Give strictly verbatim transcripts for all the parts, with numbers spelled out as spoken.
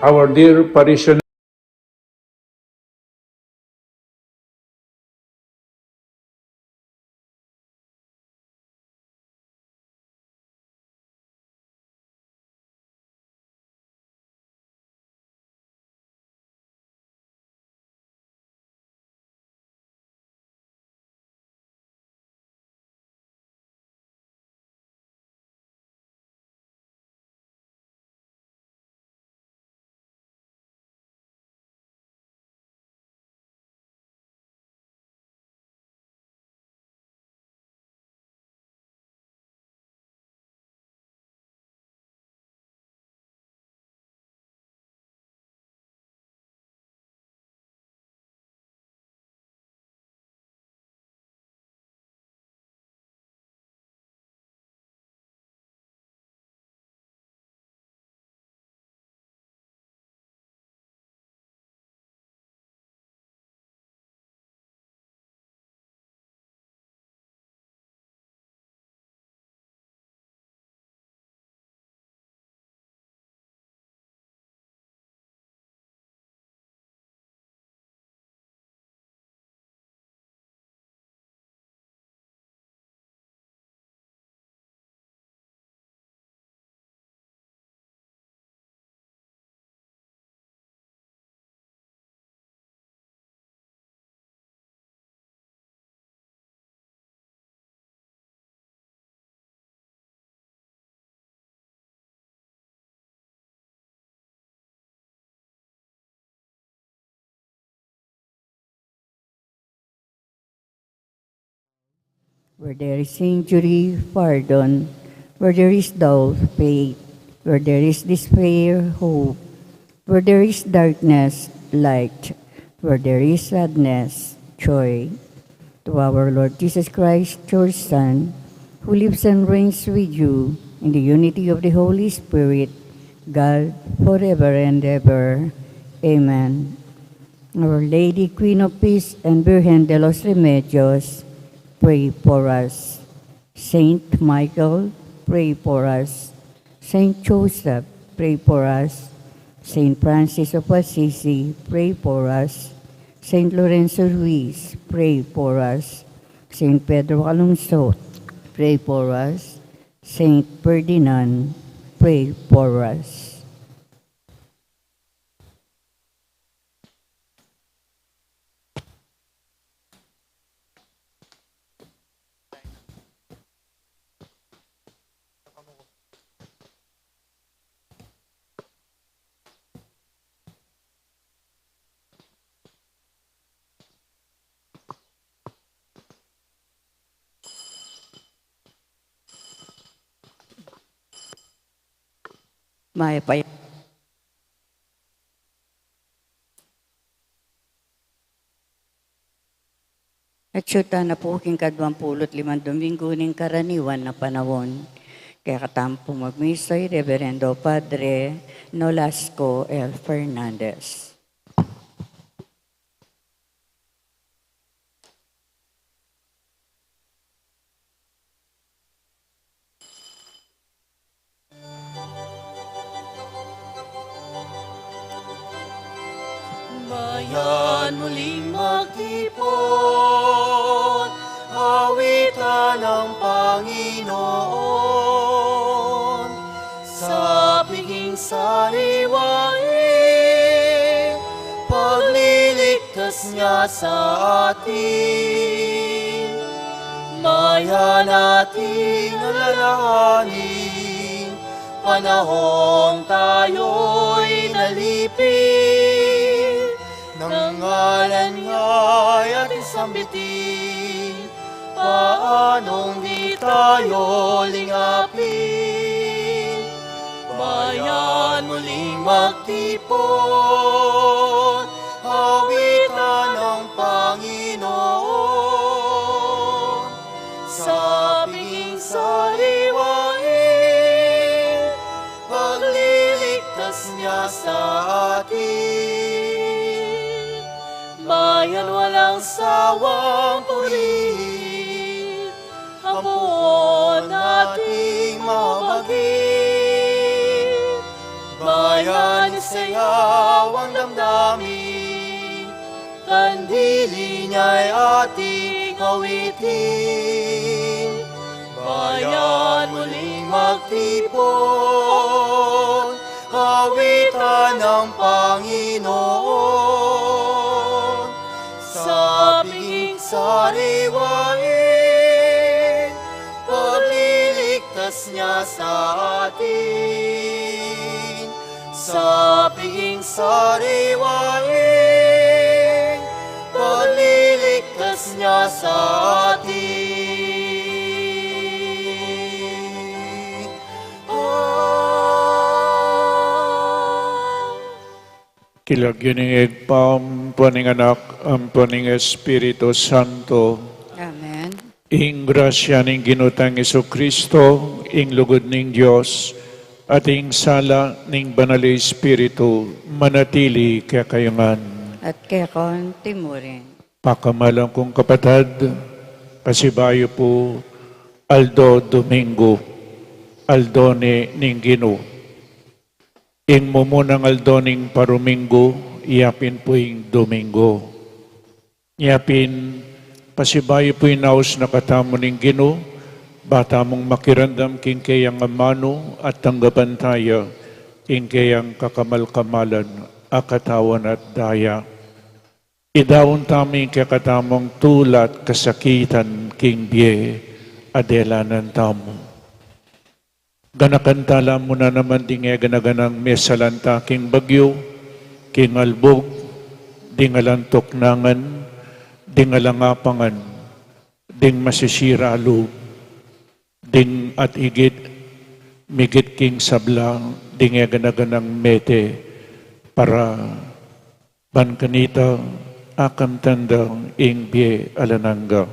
our dear parishioner. Where there is injury, pardon. Where there is doubt, faith. Where there is despair, hope. Where there is darkness, light. Where there is sadness, joy. To our Lord Jesus Christ, your Son, who lives and reigns with you in the unity of the Holy Spirit, God, forever and ever. Amen. Our Lady, Queen of Peace and Virgen de los Remedios, pray for us. Saint Michael, pray for us. Saint Joseph, pray for us. Saint Francis of Assisi, pray for us. Saint Lorenzo Ruiz, pray for us. Saint Pedro Calungsod, pray for us. Saint Ferdinand, pray for us. Mayap a Atyu tana pu king kaduang pulu't limang Dominggu ning karaniwan a panaun. Kekatamung magmisa i Reverendo Padre Nolasco L. Fernandez. Mayan muling magtipun, awitan ang Panginoon. Sa piging sariwain, pagliligtas niya sa atin. Maya nating alalahanin, panahong tayo'y nalipit, ng ngalan niya'y ating sambitin. Paanong di tayo lingapin? Mayan muling magtipun, awitan ang Panginoon. Sa piging sariwain, pagliligtas niya sa atin. Mayan walang sawang purihin, ang puon nating mabagin. Ayan ing sayawan damdamin, kandili niya'y ating awitin. Bayan muling magtipon, awitan ang Panginoon. Sa piging sariwain, pagliligtas niya sa atin. Sa piging sariwain, pagliligtas niya sa atin. Ah. King lagyu ning Ibpa, ampo ning Anak, ampo ning Espiritu Santo. Amen. Ing grasya ning Ginu tang Jesucristo, ing lugud ning Dios, at ing sala ning Banal a Espiritu, manatili kekayu ngan. At keka antimurin. Pakamalan kung kapatad, pasibayu pu aldo Domingo, aldo ne ning Ginu. Ing mumunang aldo ning paruminggu, iya pin pu ing Domingo. Iya pin, pasibayu pu ing aus na katamu ning Ginu, ba tamung makiramdam king keyang amanu at tanggapan taya king keyang kakamal-kamalan a katawan at daya. Idaun tamu ing kekatamung tula at kasakitan king bie a delanan tamu. Ganakan tala mu na naman ding e gana-ganang mesalanta king bagyu, king albug, ding alang tuknangan, ding alang apangan, ding masisira lub, ding at igit, migit king sabla, ding e gana-ganang mete, para ban kanita akamtan da ing bie alang angga.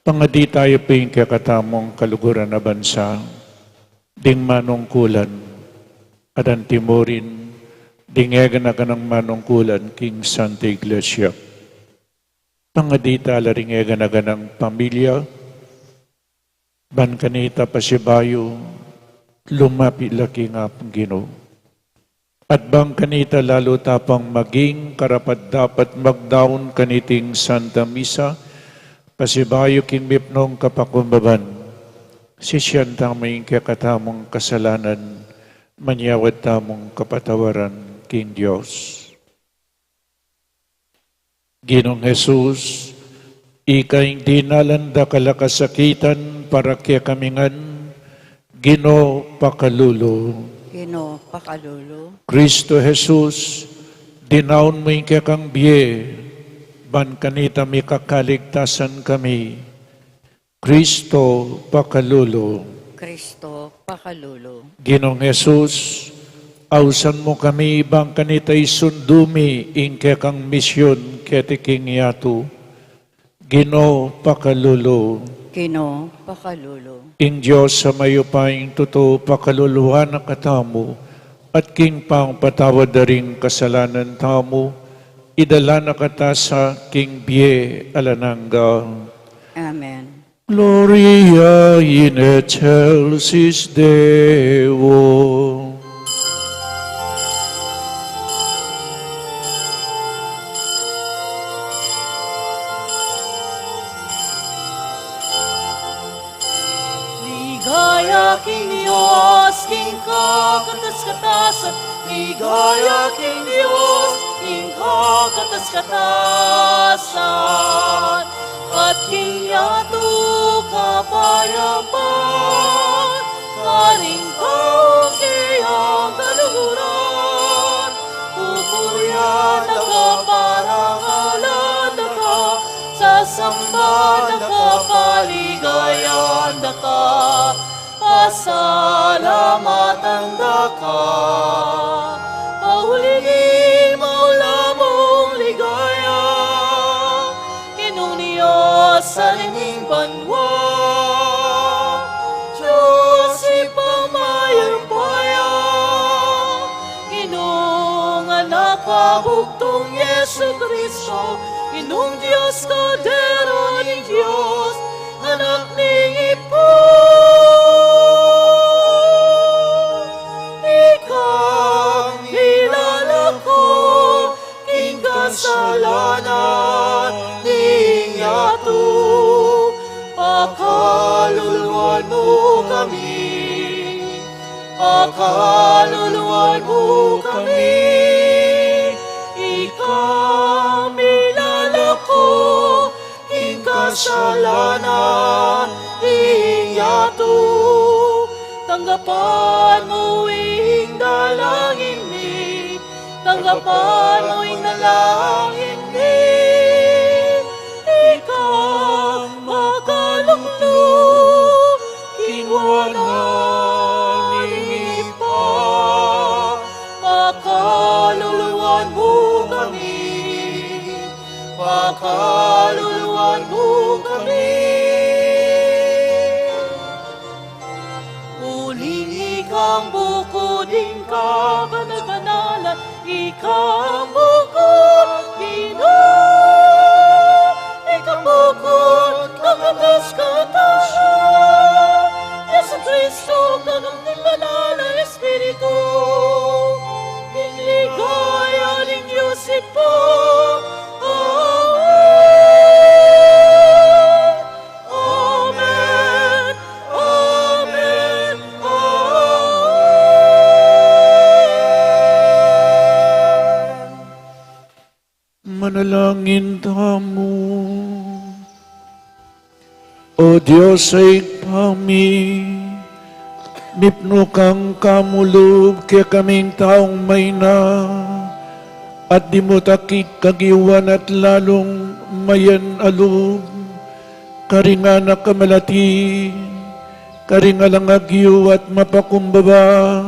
Pangadi taya pu ing kekatamung kaluguran a bansa, ding manungkulan, at antimurin, ding e gana-ganang manungkulan king Santa Iglesia. Pangadi tala ring e gana-ganang pamilya, ban kanita pasibayu, lumapit la king Apung Ginu. At ban kanita lalu ta pang maging karapat-dapat magdaun kaniting Santa Misa, pasibayu king mipnung kapakumbaban, sisian tamu ing kekatamung kasalanan, manyawad tamung kapatawaran king Dios. Ginung Jesus, ika ing dinalan dakal a kasakitan para kekami ngan, Ginu pakalulu. Ginu pakalulu. Kristo Jesus, dinaun mu ing kekang bie, ban kanita mikakaligtasan kami. Kristo pakalulu. Kristo pakalulu. Ginung Jesus, ausan mu kami ban kanita isundu mi ing kekang misyun keti king yatu. Ginu pakalulu. Ginu pakalulu. Ing Dios a mayupayang tutu pakaluluan na katamu, at king pangpatawad da ring kasalanan tamu, idala na kata sa king bie alang angga. Amen. Gloria in excelsis Deo. Ligaya king Dios, king kakatas-katasan. Ligaya king Dios, king kakatas-katasan. At king yatu kapayapan, karing tau keyang kaluguran. Pupurian da ka, parangalan da ka, sasamban da ka, paligayan da ka, pasalamatan da ka. Pauli ning maula mung ligaya, Ginung Dios a ning banua, Dios Ibpang mayupaya, Ginung Anak a bugtung Jesucristo, Ginung Dios, Kordero ning Dios, Anak ning Ibpang. Ika Pakaluluan mu kami, ika milalako king kasalanan ning yatu. Tanggapan mu ing dalangin mi, tanggapan mu ing dalangin mi. Ika makalukluk king wanan ning Ibpa, pakaluluan mu kami, pakaluluan mu kami. Uling ikang bukud ing kabanalan, ikang bukud Ginu, ikang bukud kakatas-katasan, Jesucristo, kakamtan ning Banal a Espiritu, ing ligaya ning Dios Ibpa. Amen. Amen. Amen. Amen. Manalangin tamu. O Dios a Ibpa mi, mipnu kang kamu lub kekaming taung mayna, at dimutang kagiwan at lalung mayan a lub, karing anak a malati, karing alang agyu at mapakumbaba.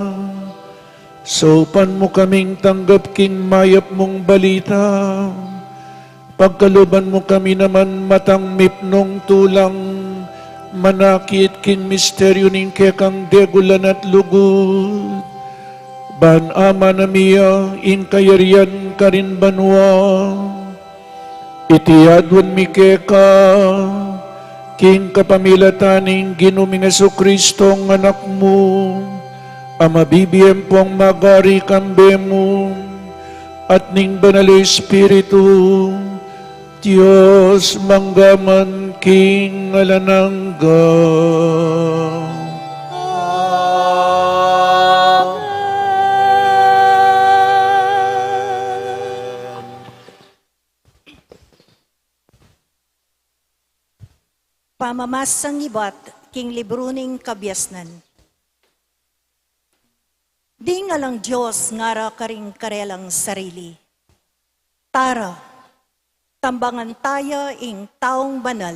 Saupan mu kaming tanggap king mayap mung balita. Pagkaluban mu kami naman matang mipnung tulang manakit king misteryu ning kekang degulan at lugud. Ban amana mi ya ing kayarian karin banua. Iti aduan mi keka, king kapamilatan ning Ginu ming Jesucristo, ing Anak mu, a mabibie ampong magari kambe mu, at ning Banal a Espiritu, Dios mangga man king alang angga. Pamamasang ibat king libru ning Kabiasnan. Ding alang Dios ngara karing karelang sarili, "Tara, tambangan taya ing taung banal,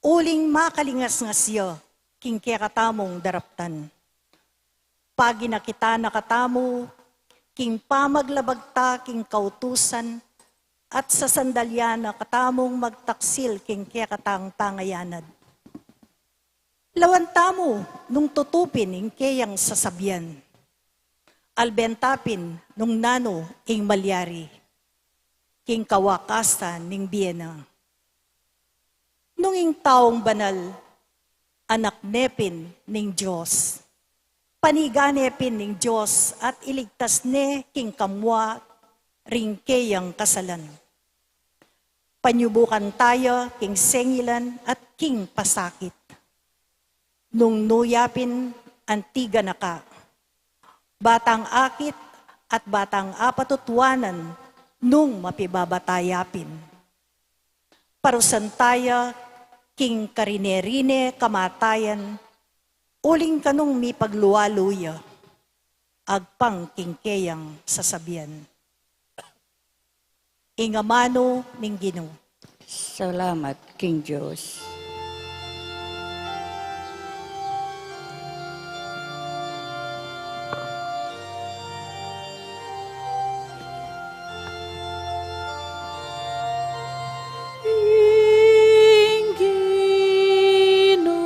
uling makalingasngas ya king kekatamung daraptan." Paginakit na katamu king pamaglabag ta king kautusan, at sasandalian na katamung magtaksil king kekatang pangayanad. Lawan tamu nung tutu pin ing keyang sasabian. Alben ta pin nung nanu ing malyari king kawakasan ning bie na. Nung ing taung banal, anak ne pin ning Dios, panigan ne pin ning Dios at iligtas ne king kamua ring keyang kasalan. Panyubukan taya king sengilan at king pasakit. Nung nu ya pin anti ganaka, batang akit at batang apatutuanan nung mapibabata ya pin. Parusan taya king karine-rine kamatayan, uling kanung mipaglualu ya, agpang king keyang sasabian. Ing amanu ning Ginu. Salamat king Dios. Ing Ginu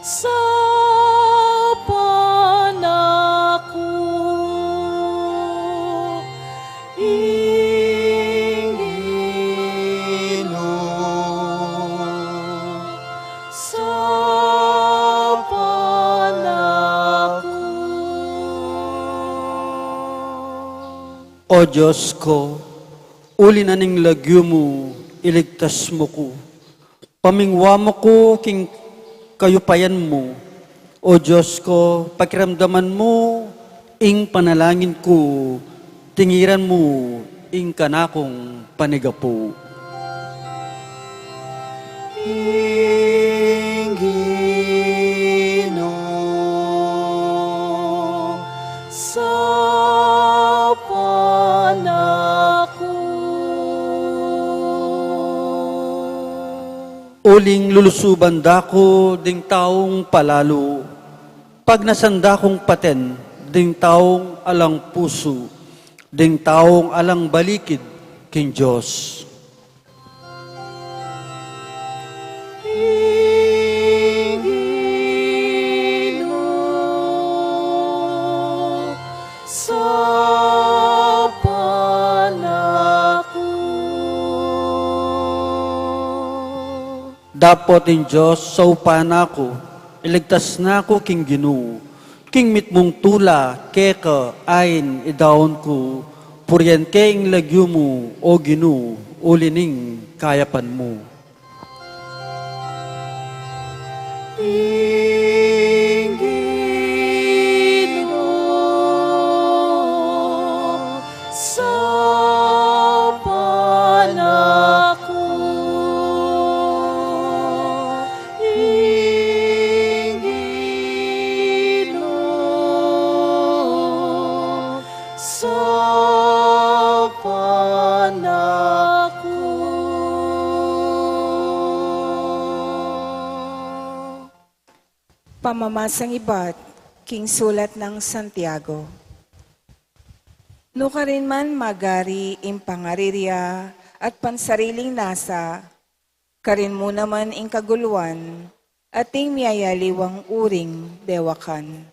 saupan na ku. Ing Ginu saupan na ku. O Dios ku, uli na ning lagyu mu, iligtas mu ku. Pamingwa mu ku king kayupayan mu, O Dios ku, pakiramdaman mu ing panalangin ku, tingiran mu ing kanakung panigapu. Ing Ginu, saupan na ku. Uling lulusuban da ku ding taung palalu, pagnasan da kung paten ding taung alang pusu, ding taung alang balikid king Dios. Ing Ginu, saupan na ku. Dapot ing Dios saupan na ku, iligtas na ku king Ginu, king mitmung tula keka ain idaun ku, purian ke ing lagyu mu, O Ginu, uli ning kayapan mu. Ing Ginu, saupan na ku. Ing Ginu, saupan na ku. Pamamasang ibat king sulat nang Santiago. Nu karin man magari ing pangarirya at pansariling nasa, karin mu naman ing kaguluan at ing miyayaliwang uring dewakan.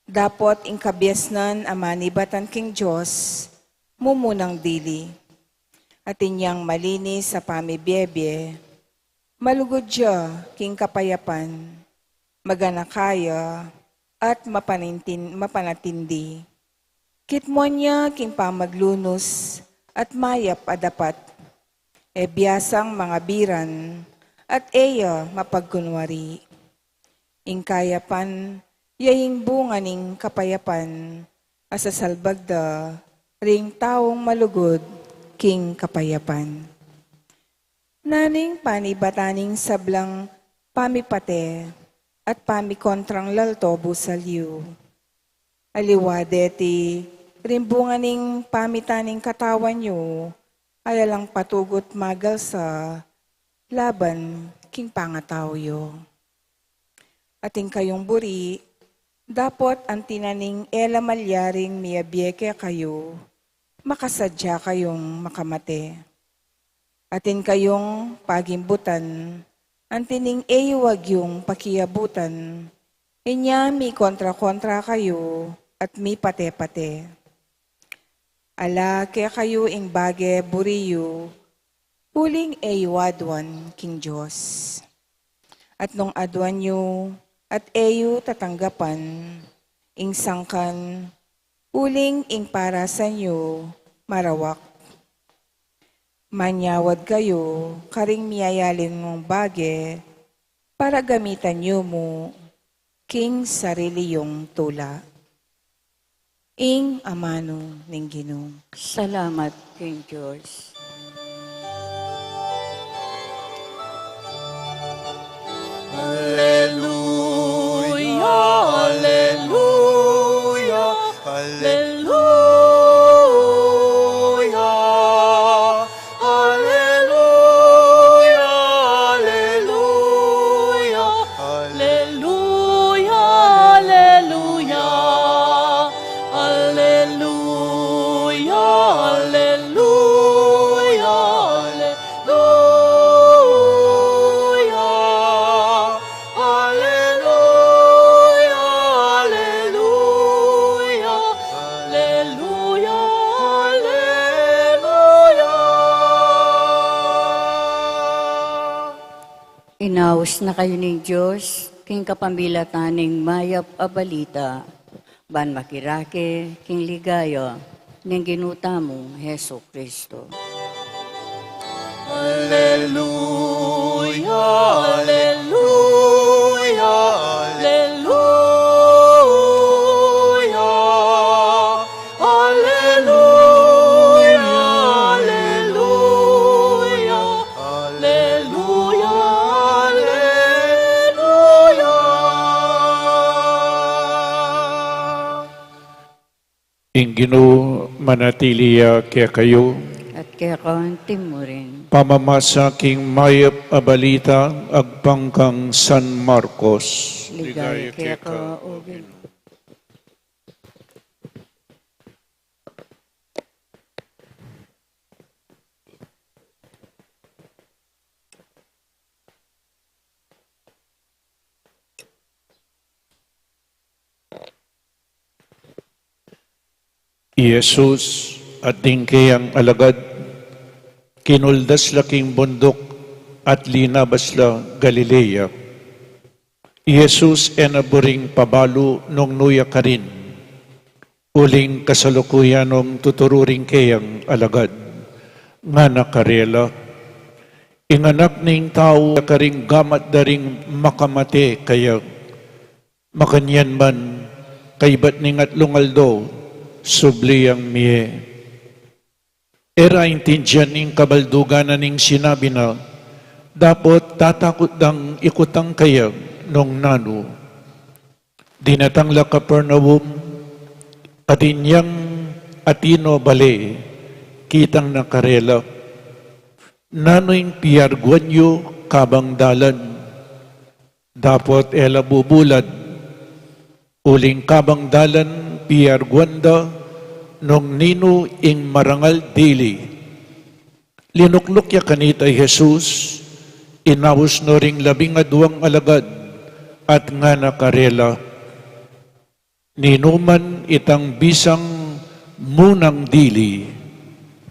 Dapot ing kabiasnan a manibatan king Dios, mumunang dili. Atin yang malinis a pamibiebie, malugud ya king kapayapan, maganaka ya, at mapanintin-, mapanatindi. Kitmuan ya king pamaglunus at mayap a dapat, e biasang mangabiran, at e ya mapagkunwari. Ing kayapan, ya ing bunga ning kapayapan, a sasalbag da ring taung malugud king kapayapan. Naning panibatan ing sablang pamipate at pamikontrang lalto busal yu. Aliwa deti, ring bunga ning pamitan ning katawan yu, ay alang patugut magalsa laban king pangatau yu. Atin kayung buri, dapot anti na ning e la malyaring miyabie kekayu, makasadya kayung makamate. Atin kayung pagimbutan, anti ning e yu agyung pakiabutan, inya mikontra-kontra kayu at mipate-pate. Ala kekayu ing bage buri yu, uling e yu aduan king Dios. At nung aduan yu, at e yu tatanggapan, ing sangkan, uling ing parasan yu, marawak. Manyawad kayu, karing miyayaliwang bage, para gamitan yu mu, king sarili yung tula. Ing amanu ning Ginu. Salamat king Dios. Alleluia, alleluia, alleluia. Alleluia, alleluia, alleluia. Alleluia, alleluia, alleluia. Alleluia, alleluia, alleluia, alleluia. Inaus na kayu ning Dios king kapamilatan ning mayap a balita, ban makirake king ligaya ning Ginu tamung Jesu Cristo. Alleluia, alleluia, alleluia. Ing Ginu manatili ya kekayu. At keka antimurin. Pamamasa king mayap a balita agpang kang San Marcos. Ligaya keka, O Ginu. I Jesus at ding keyang alagad, kinuldas la king bunduk at linabas la Galilea. I Jesus e na buring pabalu nung nu ya karin, uling kasalukuyan nung tuturu ring keyang alagad. Ngana karela, ing Anak ning Tau karing gamat da ring makamate kaya, makanyan man, kaybat ning atlung aldo, subli yang mie. E ra aintindian ing kabaldugan na ning sinabi na, dapot tatakut dang ikutang kaya nung nanu. Dinatang la Capernaum, at inyang atino bale, kitang na karela, nanu ing piarguan yu kabang dalan? Dapot e la bubulad, uling kabang dalan piarguan da nung ninu ing marangal dili. Linukluk ya kanita i Jesus, inaus no ring labing aduang alagad, at ngana karela, ninuman itang bisang munang dili,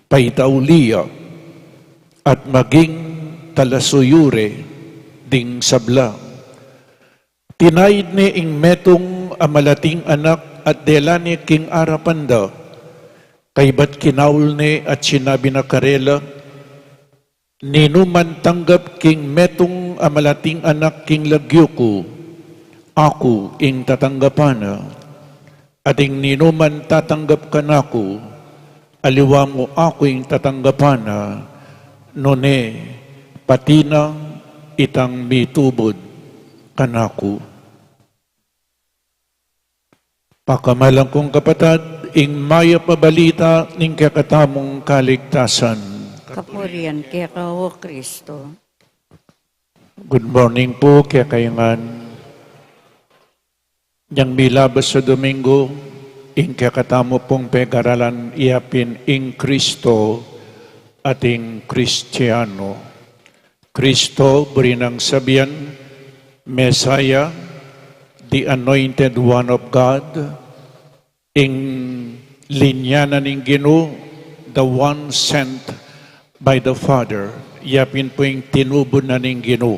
paitauli ya, at maging talasuyu re ding sablang. Tinaid ne ing metung a malating anak at dela ne king arapan da. Kaybat kinaul ne at sinabi na karela, ninuman tanggap king metung a malating anak king lagyu ku, aku ing tatanggapan na. At ing ninuman tatanggap kanaku, aliwa mu aku ing tatanggapan na, nune pati na itang mitubud kanaku. Pakamalan kung kapatad, ing mayap a balita ning kekatamung kaligtasan. Kapurian keka, O Kristo. Good morning pu kekayu ngan. Yang milabas a Domingo, ing kekatamu pung pegaralan ya pin ing Kristo at ing Kristiano. Kristo, buri nang sabian, Messiah, the Anointed One of God, ing linya na ning Ginu, the one sent by the Father, ya pin pu ing tinubud na ning Ginu.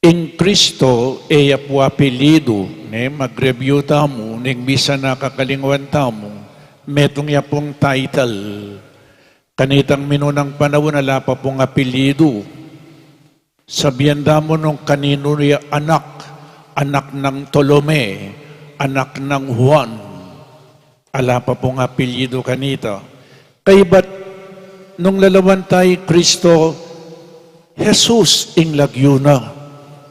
Ing Kristo, e ya pu apelyidu, ne, mag-review tamu, ning misan a kakalingwan tamu, metung ya pung title. Kanitang minunang panaun, ala pa pung apelyidu. Sabian da mu nung kaninu ya anak, anak nang Tolome, anak nang Juan. Ala pa pung apelyidu kanita. Kaybat nung lalawan ta i Kristo, Jesus ing lagyu na.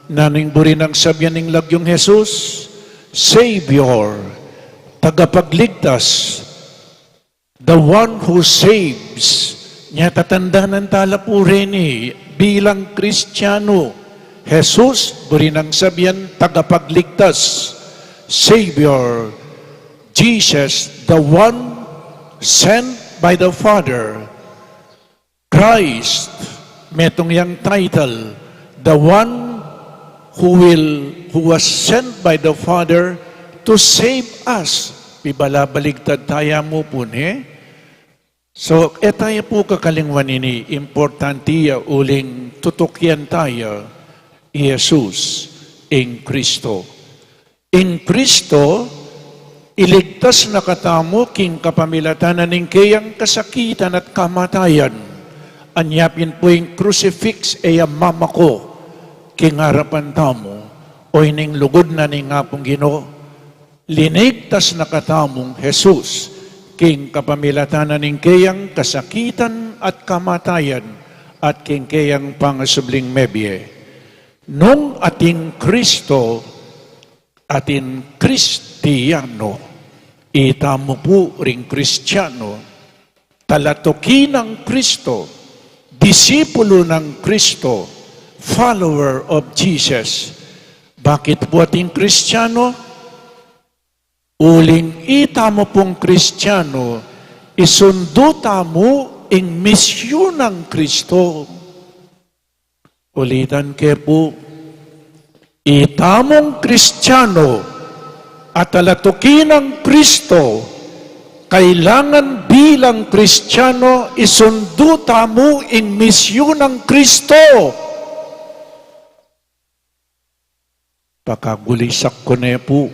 Nanu ing buri nang sabian ning lagyung Jesus? Savior, tagapagligtas, the one who saves. Nya tatandanan ta la pu reni bilang Kristiano, Jesus, buri nang sabian, tagapagligtas, Savior, Jesus, the one sent by the Father. Christ, metung yang title, the one who will, who was sent by the Father to save us. Pibalabaligtad taya mu pun, he? So, e taya pu kakalingwan ini, importante ya uling tutukian taya i Jesus, ing Kristo. Ing Kristo, iligtas na katamu king kapamilatan na ning keyang kasakitan at kamatayan. Anya pin pu ing crucifix, e ya mamako king arapan tamu, o ining lugud na ning Apung Ginu. Linigtas na katamung Jesus, king kapamilatan na ning keyang kasakitan at kamatayan, at king keyang pangasubling mebie. Nung ating Kristo, Atin Kristiyano, itamu pu ring Kristiyano, talatuki nang Kristo, disipulu nang Kristo, follower of Jesus. Bakit pu atin Kristiyano? Uling itamu pung Kristiyano, isundu tamu ing misyun nang Kristo. Ulitan ke pu, itamung Kristiyano a talatuki nang Kristo, kailangan bilang Kristiyano isundu tamu ing misyun nang Kristo. Pakagulisak ku ne pu,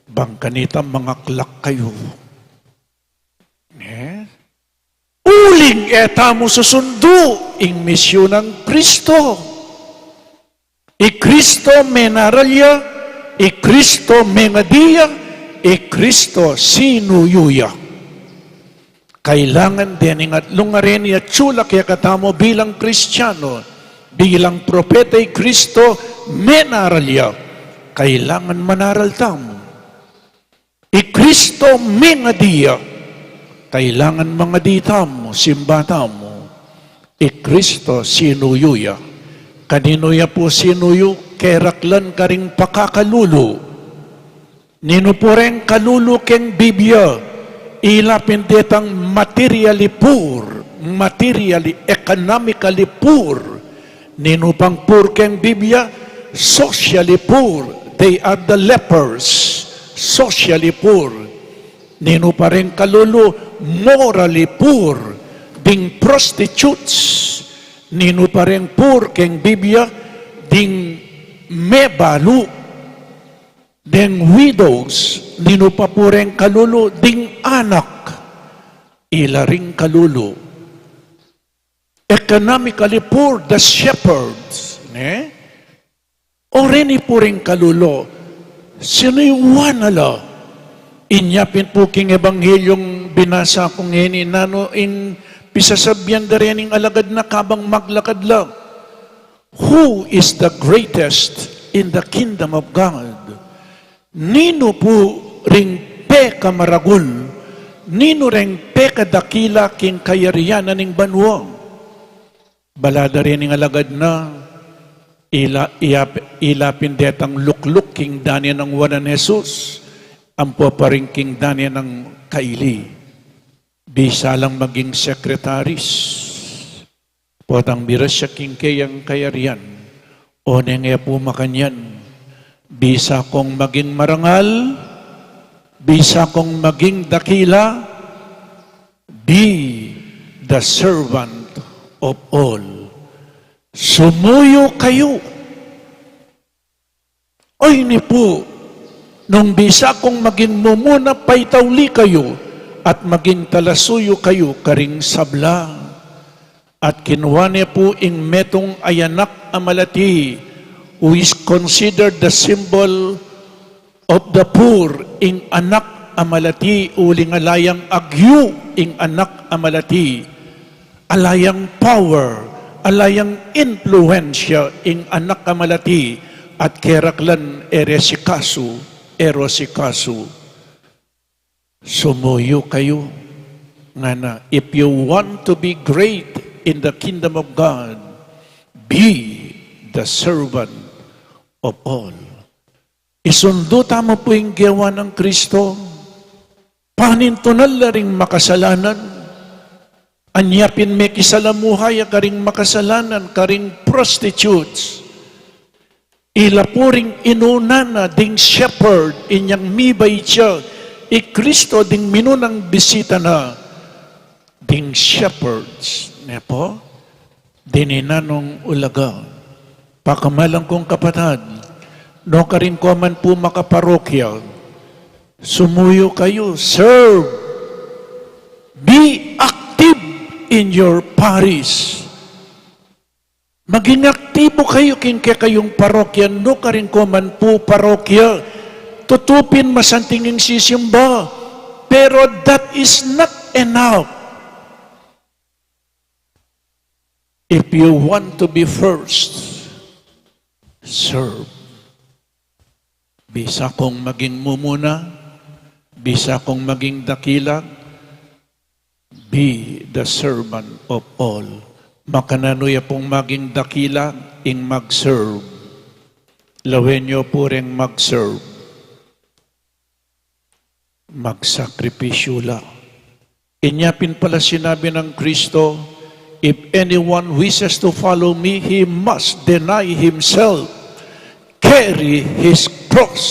bang kanita mangaklak kayu. Ne? Uling e tamu susundu ing misyun nang Kristo. I Kristo menaral ya, i Kristo mengadi ya, i Kristo sinuyu ya. Kailangan dening atlung areni atsu la kekatamu bilang Kristiyano, bilang propeta i Kristo menaral ya, kailangan manaral tamu. I Kristo mengadi ya, kailangan mangadi tamu, simba tamu. I Kristo sinuyu ya. Kaninu ya pu sinuyu? Keraklan karing pakakalulu. Ninu pu reng kalulu keng Biblia? Ila pin detang materially poor, materially, economically poor. Ninu pang poor keng Biblia? Socially poor. They are the lepers. Socially poor. Ninu pa reng kalulu? Morally poor. Ding prostitutes. Ninu pa reng poor keng Biblia? Ding mebalu. Ding widows. Ninu pa pu reng kalulu? Ding anak. Ila ring kalulu. Economically poor, the shepherds, ne? O reni pu ring kalulu, sinuyuan na la. Inya pin pu king Ebanghelyo binasa kung ini, nanu ing pisasabian da rening alagad na kabang maglakad la? Who is the greatest in the kingdom of God? Ninu pu ring pekamaragul, ninu ring pekadakila king kayarian na ning banua? Bala da rening alagad na, ila, ila, ila pin detang lukluk king dane nang wanan Jesus, ampo pa ring king dane nang kaili. Bisa lang maging secretaries. Potang miras ya king keyang kayarian, o neng e pu makanyan, bisa kung maging marangal, bisa kung maging dakila, be the servant of all. Sumuyu kayu. Oyni pu, nung bisa kung maging mumuna, paitauli kayu at maging talasuyu kayu karing sabla. At kinua ne pu ing metung a anak a malati, who is considered the symbol of the poor, ing anak a malati, uling ala yang agyu ing anak a malati. Ala yang power, ala yang impluwensya ing anak a malati, at keraklan e re sikasu, e ro sikasu. Sumuyu kayu, ngana, if you want to be great in the kingdom of God, be the servant of all. Isundu tamu pu ing gewa nang Kristo. Panintunan la ring makasalanan. Anya pin mekisalamuha ya karing makasalanan, karing prostitutes. Ila pu ring inuna na ding shepherd, inyang mibait ya i Kristo ding minunang bisita na. Ding shepherds, ne pu? Dininan nung ulaga. Pakamalan kung kapatad, nukarin ko man pu makaparokya, sumuyu kayu, serve, be active in your parish. Maging aktibo kayu king kekayung parokya, nukarin ko man pu parokya. Tutu pin masanting ing sisimba, pero that is not enough. If you want to be first, serve. Bisa kung maging mumuna, bisa kung maging dakila, be the servant of all. Makananu ya pung maging dakila, ing mag-serve. Lawen yu pu reng mag-serve. Magsakripisyu la. Inya pin pala sinabi nang Kristo, "If anyone wishes to follow me, he must deny himself, carry his cross,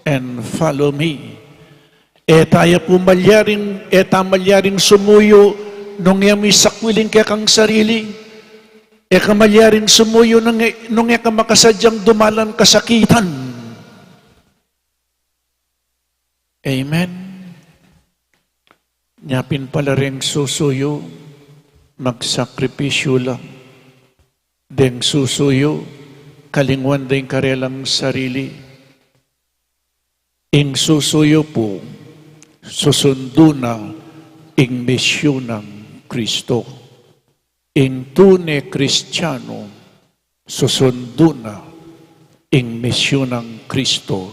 and follow me." E ta ya pu malyaring, e ta malyaring sumuyu nung e mu isakwiling kekang sarili. E ka malyaring sumuyu nung e, nung e ka makasadyang dumalan kasakitan. Amen. Nya pin pala reng susuyu, magsakripisyu la. Deng susuyu, kalingwan da ing karelang sarili. Ing susuyu pu, susundu na ing misyun nang Kristo. Ing tune Kristiyanu, susundu na ing misyun nang Kristo,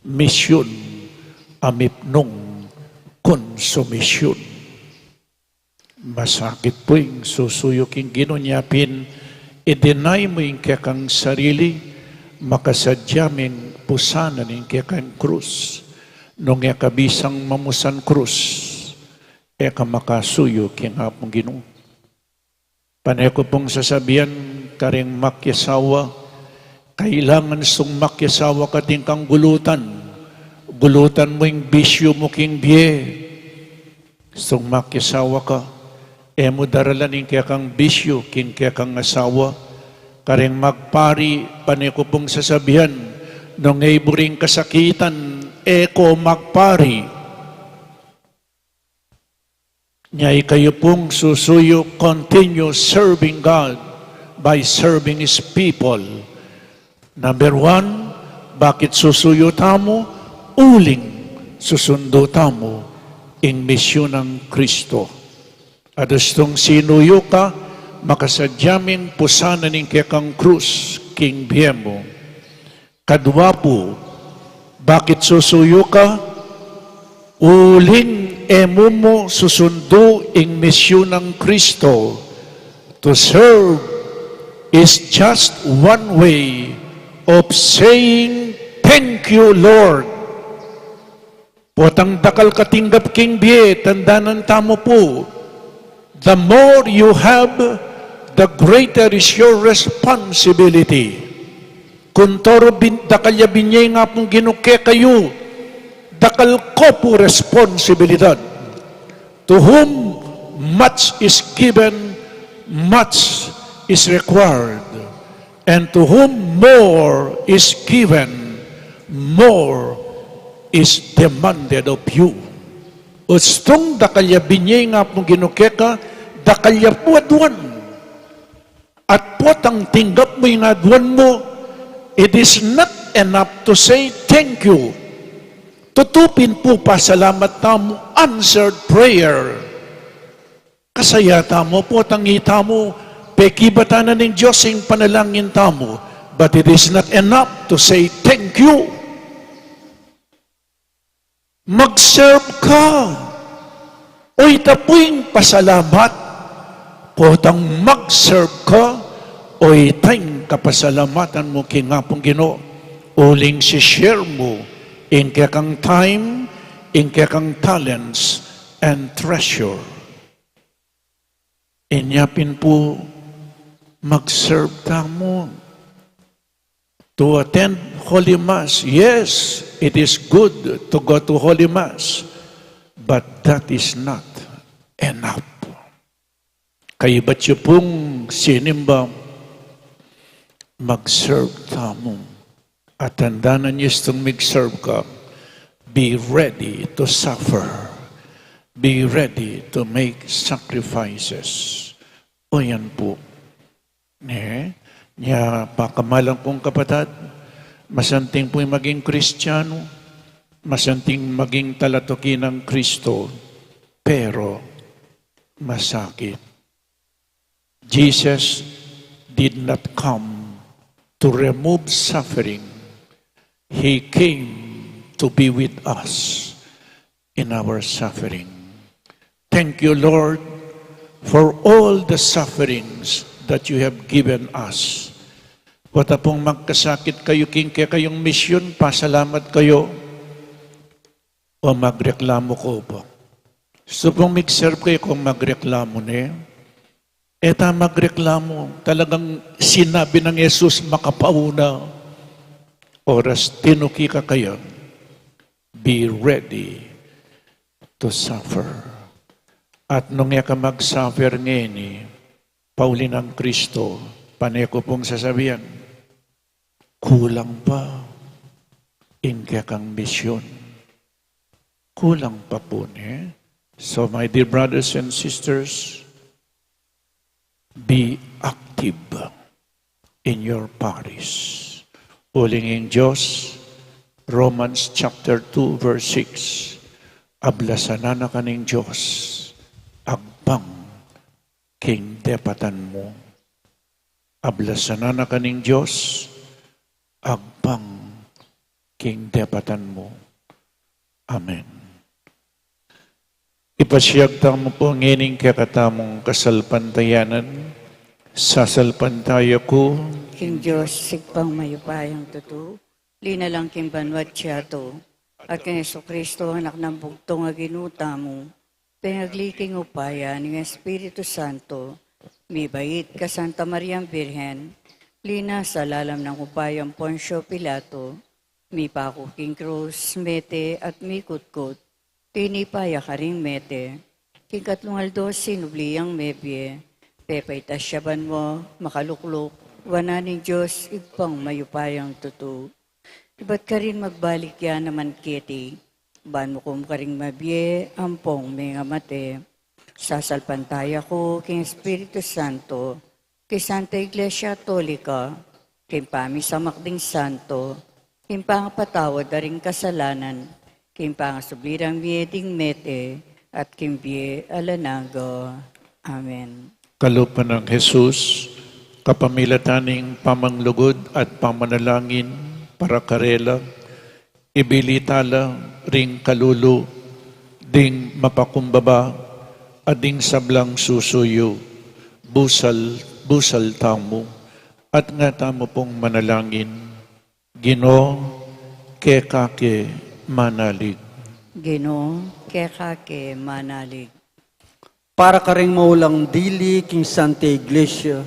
misyun a mipnung konsumisyun. Masakit pu ing susuyu king Ginu, nya pin i-deny mu ing kekang sarili, makasadya meng pusanan ing kekang krus. Nung e ka bisang mamusan krus, e ka makasuyu king Apung Ginu. Pane ku pung sasabian kareng makiasawa, kailangan sung makiasawa ka atin kang gulutan. Gulutan mu ing bisyu mu king bie. Sung makiasawa ka, e mu daralan ing kekang bisyu king kekang asawa. Kareng magpari, pane ku pung sasabian, nung e buring kasakitan, e ko magpari. Nya ikayu pung susuyu, continue serving God by serving His people. Number one, bakit susuyu tamu? Uling susundu tamu ing misyun nang Kristo. At ustung sinuyu ka, makasadya ming pusanan ing kekang krus king bie mu. Kadua pu, bakit susuyu ka? Uling e mu mu susundu ing misyun nang Kristo. To serve is just one way of saying, "Thank you, Lord." Potang dakal ka tinggap king bie, tandanan tamu pu, the more you have, the greater is your responsibility. Kuntoru bin-, dakal ya binie ing Apung Ginu kekayu, dakal ko pu responsibilidad. To whom much is given, much is required. And to whom more is given, more is demanded of you. Ustung dakal ya binie ing Apung Ginu keka, dakal ya pu aduan. At potang tinggap mu ing aduan mu, it is not enough to say thank you. Tutu pin pu pasalamat tamu, answered prayer. Kasaya tamu, potang itamu, pekibatan na ning Dios ing panalangin tamu, but it is not enough to say thank you. Mag-serve ka. O ita pu ing pasalamat, potang mag-serve ka, o ita ing kapasalamatan mu king Apung Ginu, uling si-share mu ing kekang time, ing kekang talents, and treasure. Inya pin pu mag-serve tamu. To attend Holy Mass, yes, it is good to go to Holy Mass, but that is not enough. Kaybat yu pung sinimba, mag-serve tamu. At tandanan yu, istung mig-serve ka, be ready to suffer. Be ready to make sacrifices. O yan pu. Ne? Nya pakamalan kung kapatad, masanting pu ing maging Kristiyanu, masanting maging talatuki nang Kristo, pero masakit. Jesus did not come to remove suffering. He came to be with us in our suffering. Thank you, Lord, for all the sufferings that you have given us. Wata pung magkasakit kayu king kekayung misyon, pasalamat kayu, o magreklamu ko pa? Gusto pung mig-serve kayu kung magreklamu ne? E ta magreklamu, talagang sinabi nang Jesus makapauna, oras tinuki ka kaya, be ready to suffer. At nung e ka mag-suffer ngeni, pauli nang Kristo, pane ku pung sasabian, kulang pa ing kekang misyon. Kulang pa pu, ne? So, my dear brothers and sisters, be active in your parish. Uling ing Dios, Romans chapter two, verse six, ablasan na ka ning Dios, agpang king depatan mu. Ablasan na ka ning Dios, agpang king depatan mu. Amen. Ipasiag tamu pu ngening kekatamung kasalpantayanan. Sasalpantaya ku king Dios, Ibpang mayupayang tutu, linalang king banua at yatu, at kang Jesucristo, Anak nang bugtung a Ginu tamu, pengagli king upaya ning Espiritu Santo, mibait kang Santa Mariang Birhen, linasa lalam ning upayang Poncio Pilato, mipaku king krus, mete at mikutkut, tinipa ya karing mete, king katlung aldo sinubli yang mebie, pepaitas ya banua, makalukluk wanan ning Dios Ibpang mayupayang tutu. Ibat karin magbalik ya naman keti, ban mukum karing mabie ampong mengamate. Sasalpantaya ku king Espiritu Santo, king Santa Iglesia Katolika, king pamisamak ding santo, king pangapatawad da ring kasalanan, king pangasubli rang mie ding mete, at king bie alang angga. Amen. Kalupa nang Jesus, kapamilatan ning pamanglugud at pamanalangin para karela, ibili tala ring kalulu ding mapakumbaba at ding sablang susuyu, busal, busal tamu, at nga tamu pung manalangin. Ginu, keka ke manalig. Ginu, keka ke manalig. Para karing maulang dili king Santa Iglesia,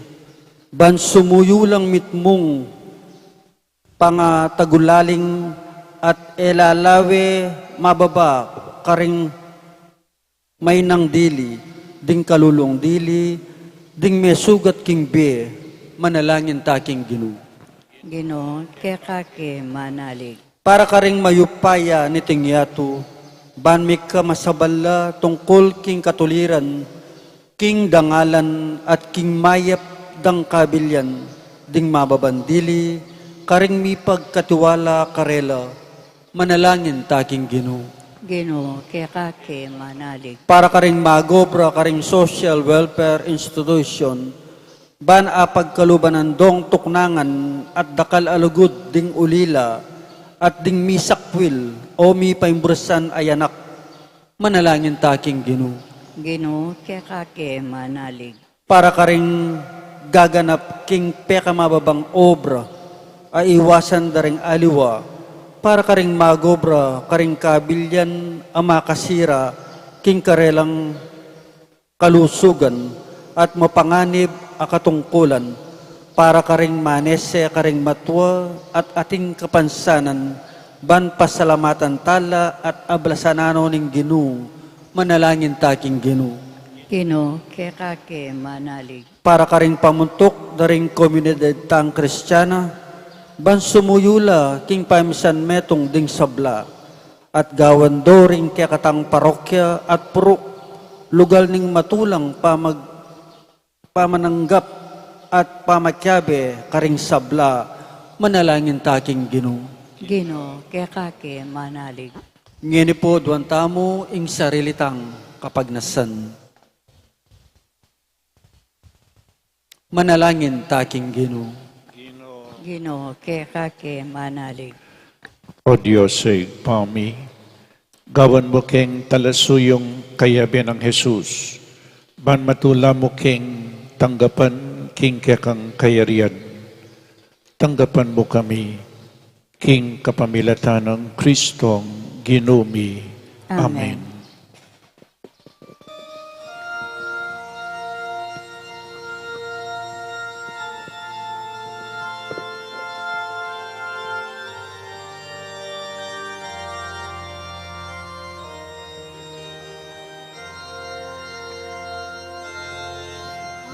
ban sumuyu lang mitmung pangatagulaling at e la lawe mababa karing mainang dili, ding kalulung dili, ding mesugat king bie, manalangin ta king Ginu. Ginu, keka ke manalig. Para karing mayupaya niting yatu, ban mika masabal la tungkul king katuliran, king dangalan at king mayap dang kabilian, ding mababan dili, karing mipagkatiwala karela, manalangin ta king Ginu. Ginu, keka ke manalig. Para karing mag-obra karing social welfare institution, ban apagkaluban dong tuknangan at dakal a lugud ding ulila at ding misakwil o mipaimbursan a anak, manalangin ta king Ginu. Ginu, keka ke manalig. Para karing gaganap king pekamababang obra a iwasan da ring aliwa, para karing mag-obra karing kabilian a makasira king karelang kalusugan at mapanganib a katungkulan, para karing manese karing matua at ating kapansanan, ban pasalamatan tala at ablasan na no ning Ginu, manalangin ta king Ginu. Ginu, keka ke manalig. Para karing pamuntuk da ring komunidad tang Kristiana, ban sumuyu la king pamisan metung ding sabla, at gawan do ring kekatang parokya at puruk lugal ning matulang pamag-, pamananggap at pamakiabe karing sabla, manalangin ta king Ginu. Ginu, keka ke manalig. Ngeni pu, duan tamu ing sarili tang kapagnasan. Manalangin ta king Ginu. Ginu, keka ke manalig. O Dios, Ibpa mi, gawan mu keng talasuyung kayabe nang Jesus, ban matula mu keng tanggapan king kekang kayarian. Tanggapan mu kami king kapamilatan nang Kristong Ginu mi. Amen. Amen.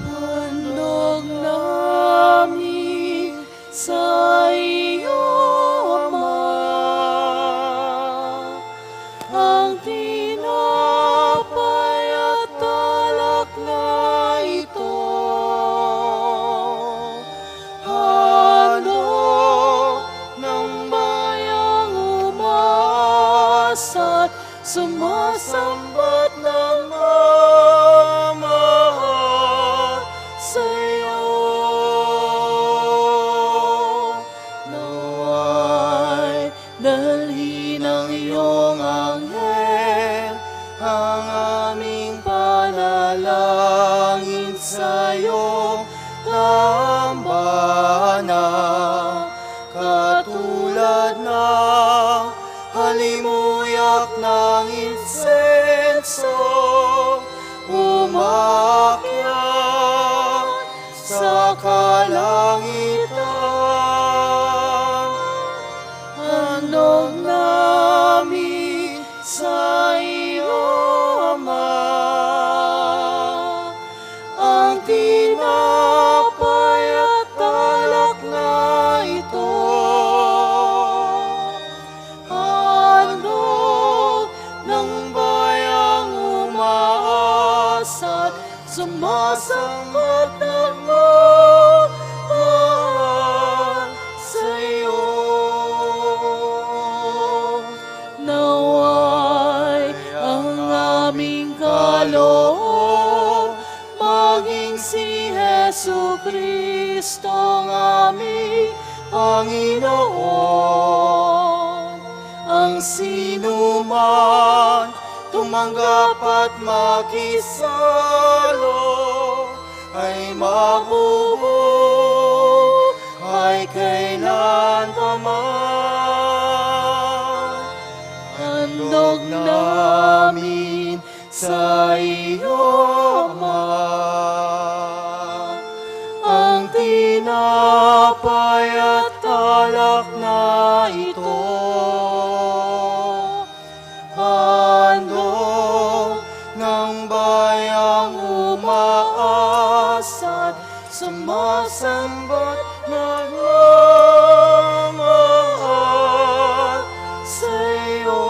Handog namin sa iyo, Ama, ang tinapay at alak na ito, handog ng bayang umaas at sumasambat nagmamahal sa iyo. Nawa'y dalhin ng iyong anghel ang aming panalangin sa iyong dambana, katulad ng halimuyak ng insenso umakyat sa kalangitan. Handog namin sa iyo, Ama, ang tinapay at alak na ito, handog ng bayang umaas at sumasambat nagmamahal sa iyo. Nawa'y ang aming kaloob maging si Jesucristo ang aming Panginoon. Ang sinuman tumanggap at makisalo ay mabubuhay kailan pa man. Handog namin sa iyo, Ama, ang tinapay at alak na ito, handog ng bayang umaas at sumasambat nagmamahal sa iyo.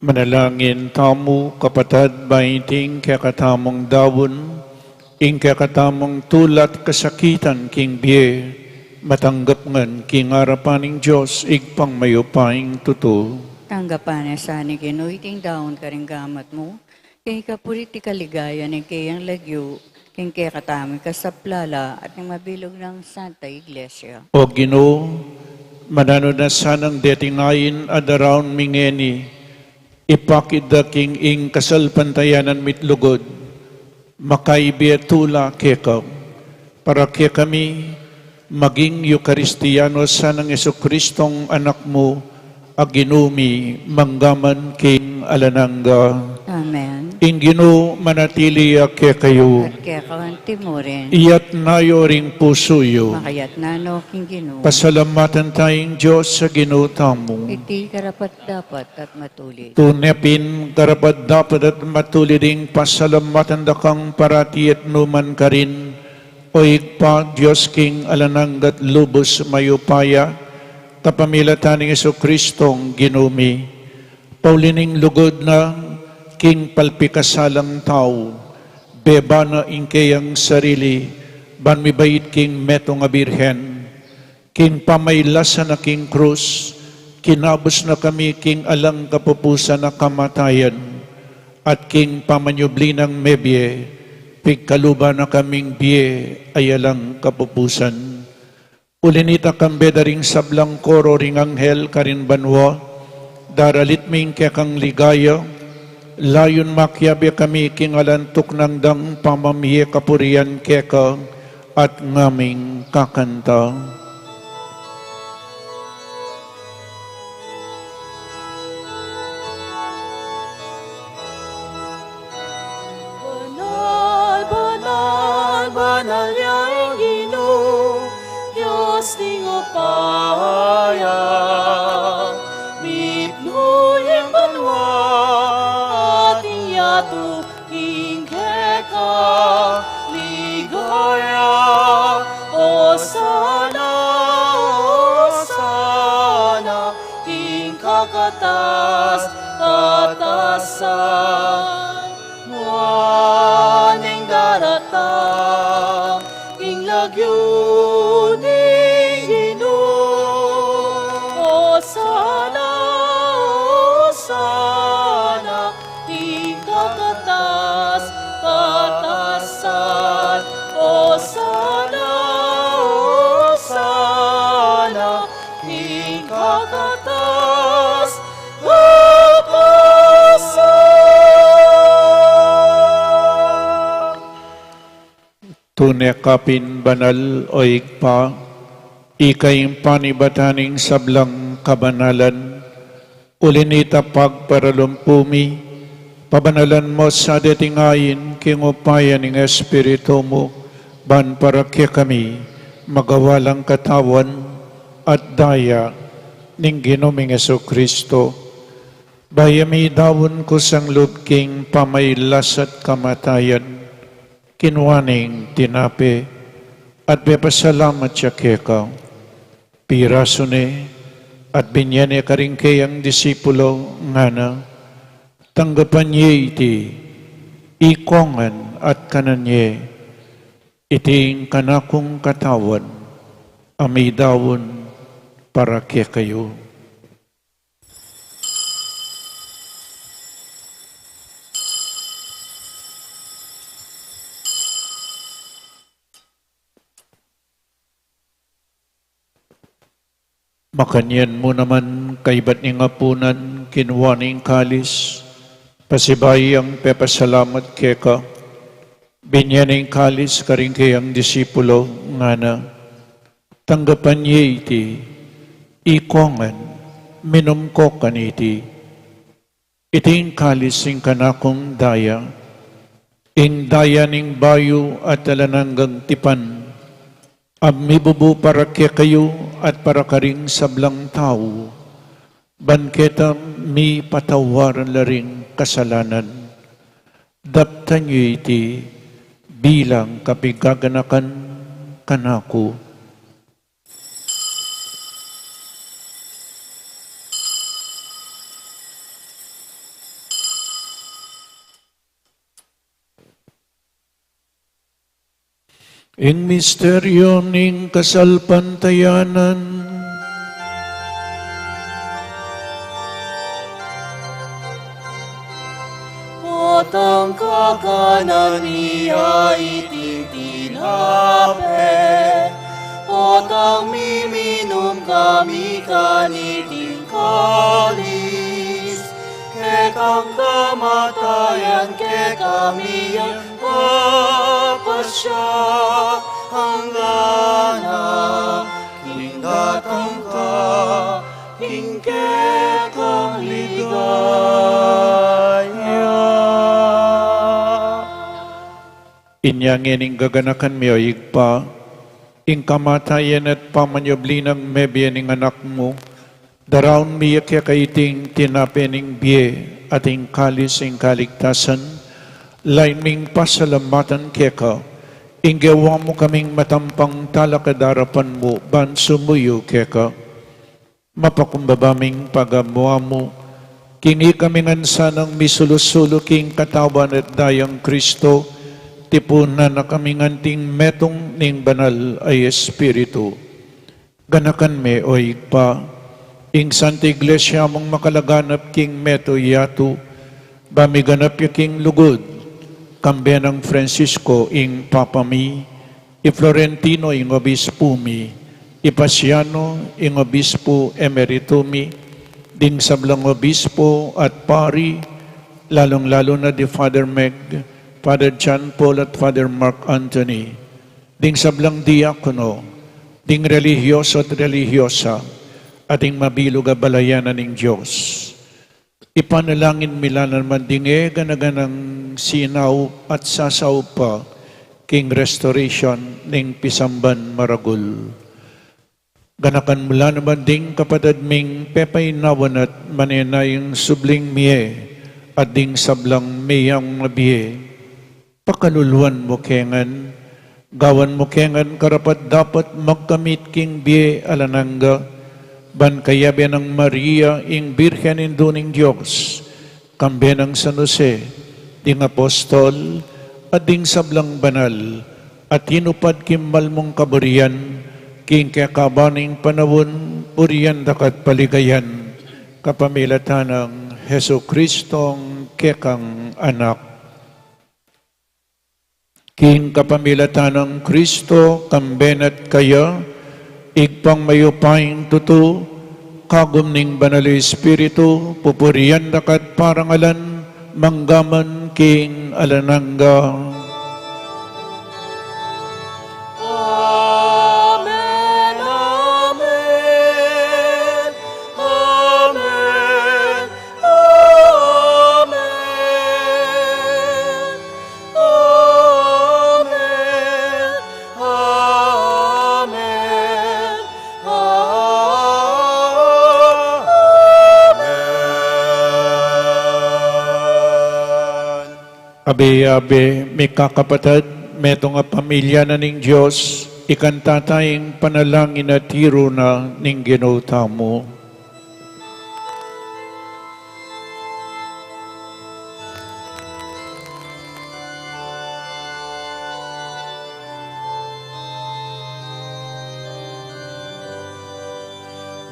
Manalangin tamu, kapatad, ban iting kekatamung daun, ing kekatamung tula't kasakitan king bie, matanggap ngan king arapan ning Dios, Ibpang mayupayang tutu. Tanggapan na sa ning Ginu iting daun karing gamat mu, king ikapurit at kaligayan ning keyang lagyu, king kekatamung kasaplalan at ning mabilug nang Santa Iglesia. O Ginu, mananu na sanang deting ain a daraun mi ngeni, ipakit da king ing kasalpantayanan mi't lugud, makaibi a tula keka, para kekami maging Eukaristiyanu sanang Jesukristong Anak mu, a Ginu mi, mangga man king alang angga. Amen. Ing Ginu manatili ya kekayu. At keka antimurin. Iyatna yu ring pusu yu. Makayatna no king Ginu. Pasalamatan taya ing Dios a Ginu tamu. Iti karapat-dapat at matulid. Tune pin karapat-dapat at matulid ing pasalamatan da kang parati at nu man karin, O Ibpa, Dios king alang angga't lubus mayupaya, kapamilatan nang Jesukristong Ginu mi. Pauli ning lugud na king palpikasalang tau, beba na ing keyang sarili, ban mibait king metung a birhen. King pamailasa na king krus, Kinabus na kami king alang kapupusan a kamatayan, at king pamanyubli nang mebie, pigkaluban na kaming bie a alang kapupusan. Uli nita, kambe da ring sablang koro ring anghel karin banua, daralit mi ing kekang ligaya, layun makiabe kami king alang tuknang dang pamamie kapurian keka at ngaming kakanta. Banal, banal, banal ya ing Ginu, Dios ning upaya. Mipnu ya ing banua at ing yatu king kekang ligaya. Osana, Osana, king kakatas-katasan. Nuan ing daratang king lagyu ning Ginu. Osana, Osana, king kakatas-katasan. Osana, Osana, king kakatas-katasan. Tune ka pin banal, o Ibpa, ika ing panibatan ning sablang kabanalan. Uli nita, pagparalumpu mi, pabanalan mu sa deting ain king upaya ning Espiritu mu, ban para kekami magawa lang katawan at daya ning Ginu ming Jesucristo. Bayu mi daun kusang lub king pamailas at kamatayan, kinua ne ing tinape, at pepasalamat ya keka. Pirasu ne, at binye ne karing keyang disipulo, ngana: Tanggapan ye iti, ikongan at kanan ye. Iti ing kanakung katawan, a midaun para kekayu. Makanyan mu naman, kaibat ning apunan, kinua ne ing kalis, pasibayu yang pepasalamat keka, binye ne ing kalis karing keyang disipulo, ngana: Tanggapan ye iti, ikongan, minum ko kaniti. Iti ing kalis ning kanakung daya, ing daya ning bayu at alang anggang tipan, a mibubu para kekayu at para karing sablang tau, ban keta mipatawaran la ring kasalanan. Daptan yu iti bilang kapigaganakan kanaku. Ing misteryu ning kasalpantayanan. Potang kakanan mi ya iting tinape, potang miminum kami kaniting kalis, kekang kamatayan kekami yang papasya, anggang king datang ka king kekang ligaya. Inya ngeni gaganakan mi, o Ibpa, ing kamatayan at pamanyubli nang mebie ning Anak mu, daraun mi ya keka iting tinape ning bie at ing kalis ning kaligtasan, lain ming pasalamatan keka, ing gewa mu kaming matampang talakad king arapan mu ban sumuyu keka. Mapakumbaba ming pagamu-amu, king ikami ngan sanang misulu-sulu king katawan at dayang Kristo, tipunan na kami ngan king metung ning Banal a Espiritu. Ganakan me, o Ibpa, Ing Santa Iglesia mung makalaganap king meto yatu, ba miganap ya king lugud, kambe nang Francisco ing Papa mi, i Florentino ing Obispu mi, i Pasiano ing Obispu Emeritu mi, ding sablang Obispu at Pari, lalung-lalu na di Father Meg, Father John Paul at Father Mark Anthony, ding sablang diakono, ding relihiyoso at relihiyosa, at ding mabilug a balayan na ning Dios. Ipanalangin mi la naman ding e gana-ganang sinaup at sasaup pa king restoration ning pisamban maragul. Ganakan mu la naman ding kapatad ming pepainawan at manenayang subling mie at ding sablang meyang mabie. Pakaluluan mu ke ngan, gawan mu ke ngan karapat-dapat magkamit king bie alang angga, ban kayabe nang Maria ing Birhen Indu ning Dios, kambe nang San Jose, ding apostol, at ding sablang banal, a tinupad king mal mung kaburian, king kekaban ning panaun, purian da ka at paligayan, kapamilatan nang Jesucristong kekang Anak. King kapamilatan nang Kristo, kambe na at kaya, Ibpang mayupayang tutu, kagum ning Banal a Espiritu, pupurian da ka at parangalan, mangga man king alang angga. Amen, amen, amen. Amen. Amen. Amen. Amen. Abe-abe, mikakapatad, metung a pamilya na ning Dios, ikanta taya ing panalangin a tiru na ning Ginu tamu.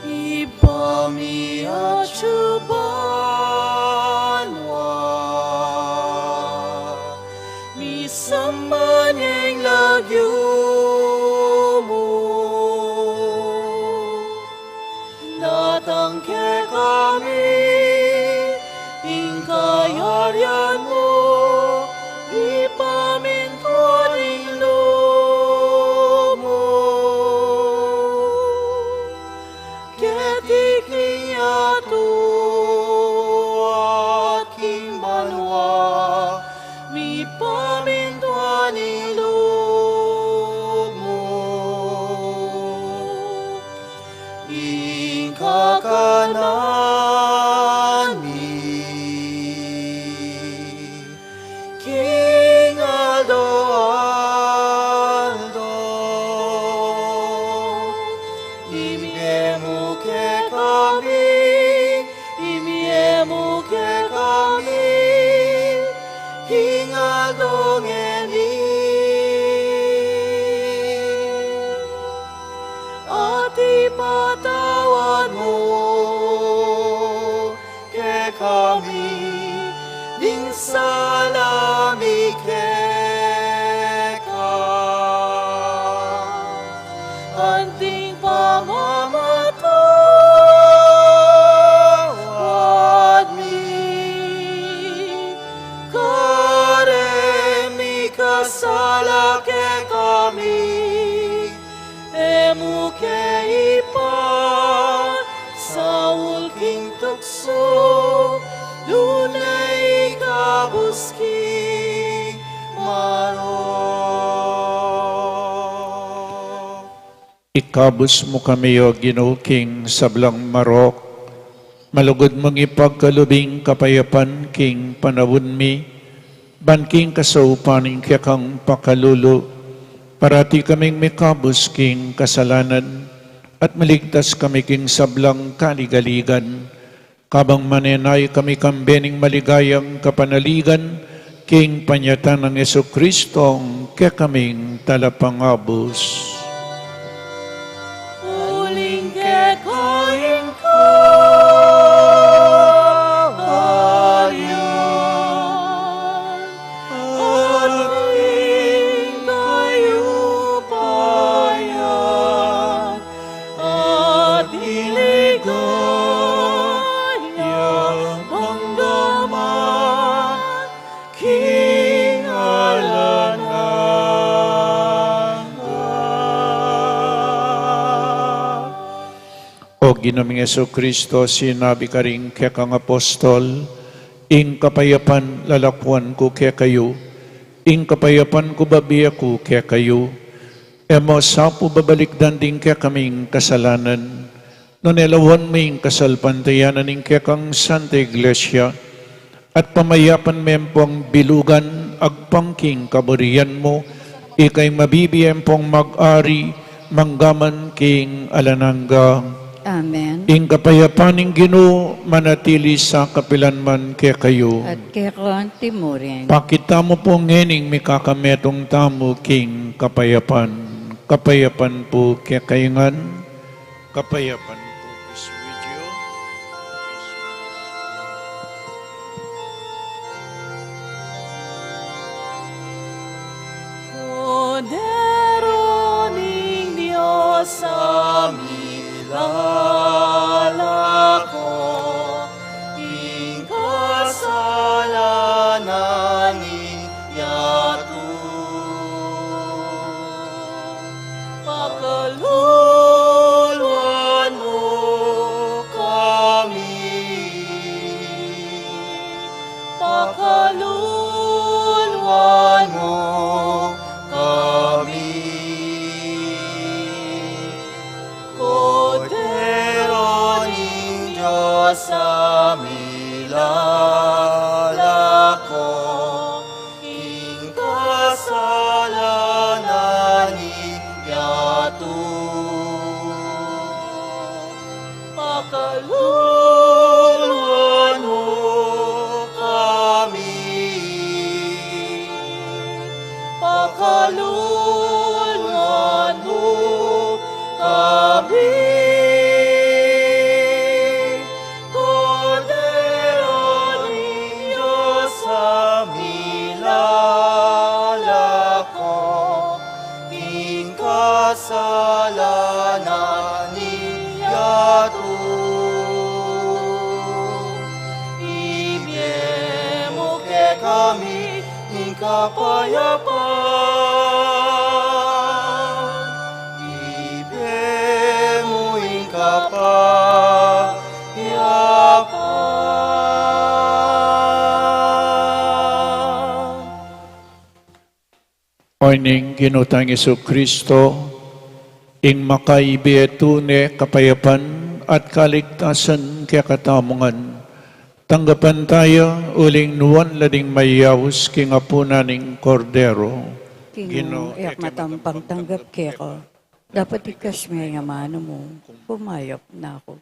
Ibpa mi atsu banua, misamban ya ing lagyu mu, datang kekami ing kayarian mu, mipamintuan ing lub mu keti king yatu at king banua, mipamintuan ing lub mu. Ing kakanan mi king aldo-aldo, ibie mu kekami, ibie mu kekami king aldo ngeni. At ipatawad mu kekami ding sala mi keka, anting pamamatawad mi kareng mikasala kekami. E mu ke ipasaul king tuksu, nune ikabus king marok. Ikabus mu kami, O Ginu, king sablang marok, malugud mung ipagkalub ing kapayapan king panaun mi, ban king kasaupan ning kekang pakalulu, parati kaming mikabus king kasalanan, at maligtas kami king sablang kaligaligan, kabang manenaya kami kambe ning maligayang kapanaligan, king panyatang nang Jesucristong kekaming Talapangabus. Uling keka ing Ginu ming Jesucristo, sinabi karing kekang apostol, ing kapayapan lalakuan ku kekayu, ing kapayapan ku bibie ku kekayu. E mu sa pu babalikdan ding kekaming kasalanan, nune lawan mu ing kasalpantayanan ning kekang Santa Iglesia, at pamayapan me ampong bilugan agpang king kaburian mu, ika ing mabibie ampong mag-ari manggaman king alang angga. Amen. Ing kapayapan ning Ginu manatili sa kapilan man kekayu. At keka antimurin. Pakit tamu pu ngening mikakametung tamu king kapayapan. Kapayapan pu kekayu ngan. Kapayapan pu is with you. Kordero ning Dios, a milalako king kasalanan ning yatu. Pakaluluan mu kami. Pakaluluan mu kami. Kordero ning Dios, a milalako king kasalanan ning yatu. Pakaluluan mu kami. Pakaluluan mu kami. Kordero ning Dios, a milalako king kasalanan ning yatu. Ibie mu kekami ing kapayapan. Ibie mu ing kapayapan. O ning Ginu tang Jesucristo, ing makaibie tune kapayapan at kaligtasan kekatamu ngan. Tanggapan taya uling nuan la ding mayaus king apunan ning Kordero. Ginu, e ku matampang tanggap keka. Dapot ikas me ing amanu mu, pumayap na ku.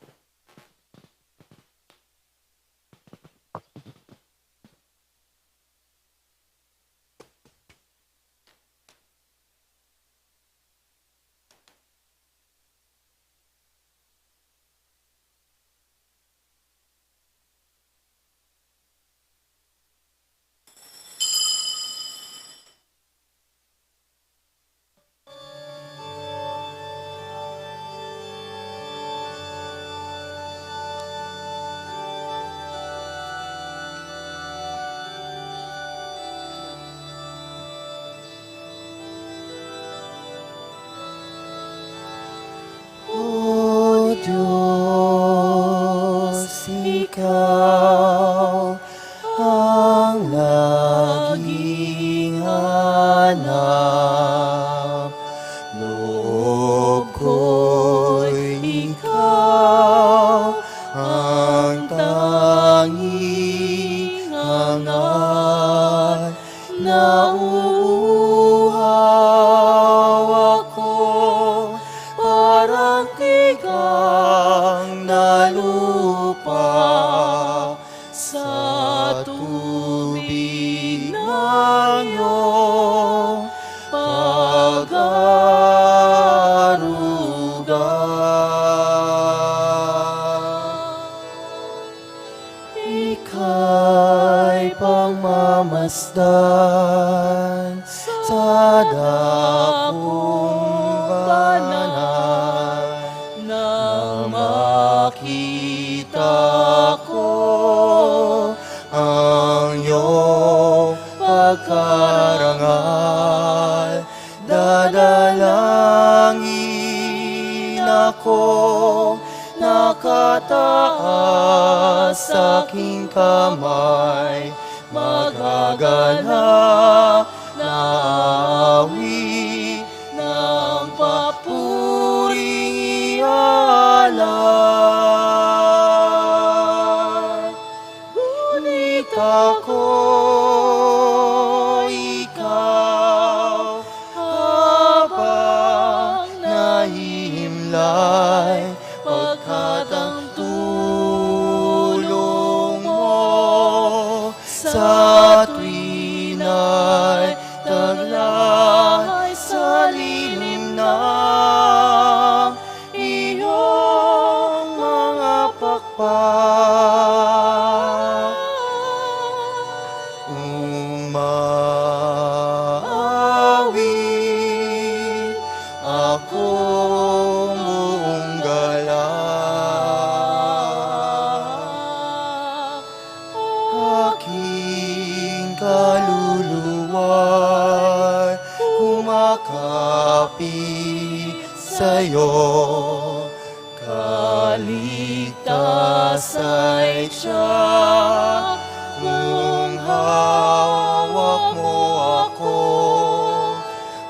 O Dios, ikaw ang laging hanap, loob ko'y ikaw ang tanging hangal. Nauuhaw ako, parang tigang na lupa, sa tubig ng iyong pag-aaruga. Ika'y pagmamasdan sa dakong banal, nang makita ko ang iyong pagkarangal. Dadalangin ako na Taas aking kamay, magagala, naawi ng papuring ialay. Ngunit ako, ikaw, habang nahihimlay, pagkat ang tulong mo sa tuwin ay taglay sa lilim ng iyong mga pakpak. Umaawi ako buong galak. Aking kaluluwa'y kumakapit sa'yo. Kaligtas ay tiyak mong hawak mo ako.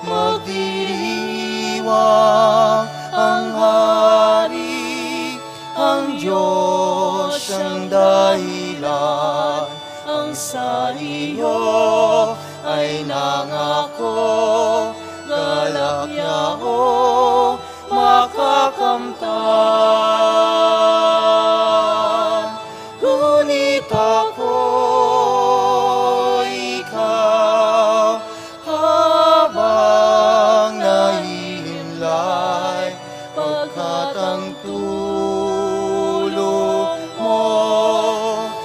Magdiriwang ang hari, ang Diyos siyang dahilan. Ang sa iyo ay nangako, galak niya o makakamtan. Ngunit ako, ikaw, habang nahihimlay, pagkat ang tulong mo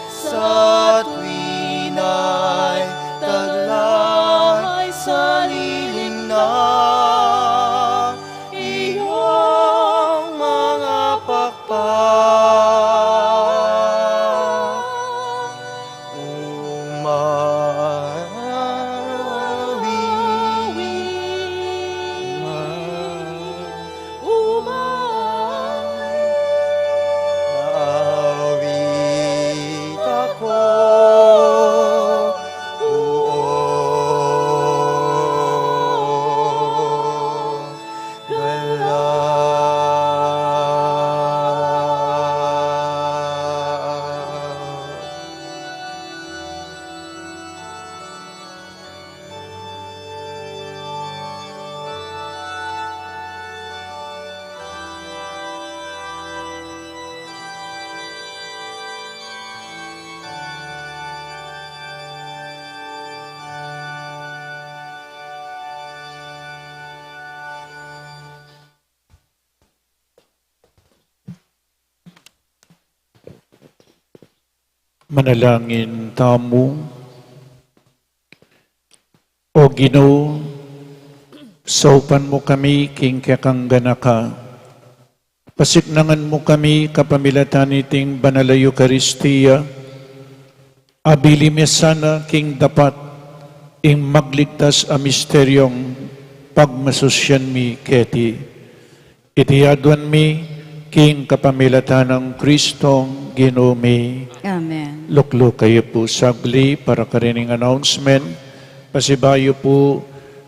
sa tuwin ay taglay sa lilim ng iyong mga pakpak. Umaawi, umaawi, umaawi ako. Buong galak. Manalangin tamu. O Ginu, saupan mu kami king kekang ganaka. Pasiknangan mu kami kapamilatan niting banal a Eukaristia. Abili mi sana king dapat ing magligtas a misteryong pagmasusyan mi keti. Iti aduan mi king kapamilatan nang Kristong Ginu mi. Amen. Lukluk kayu pu saglit para karening announcement. Pasibayu pu,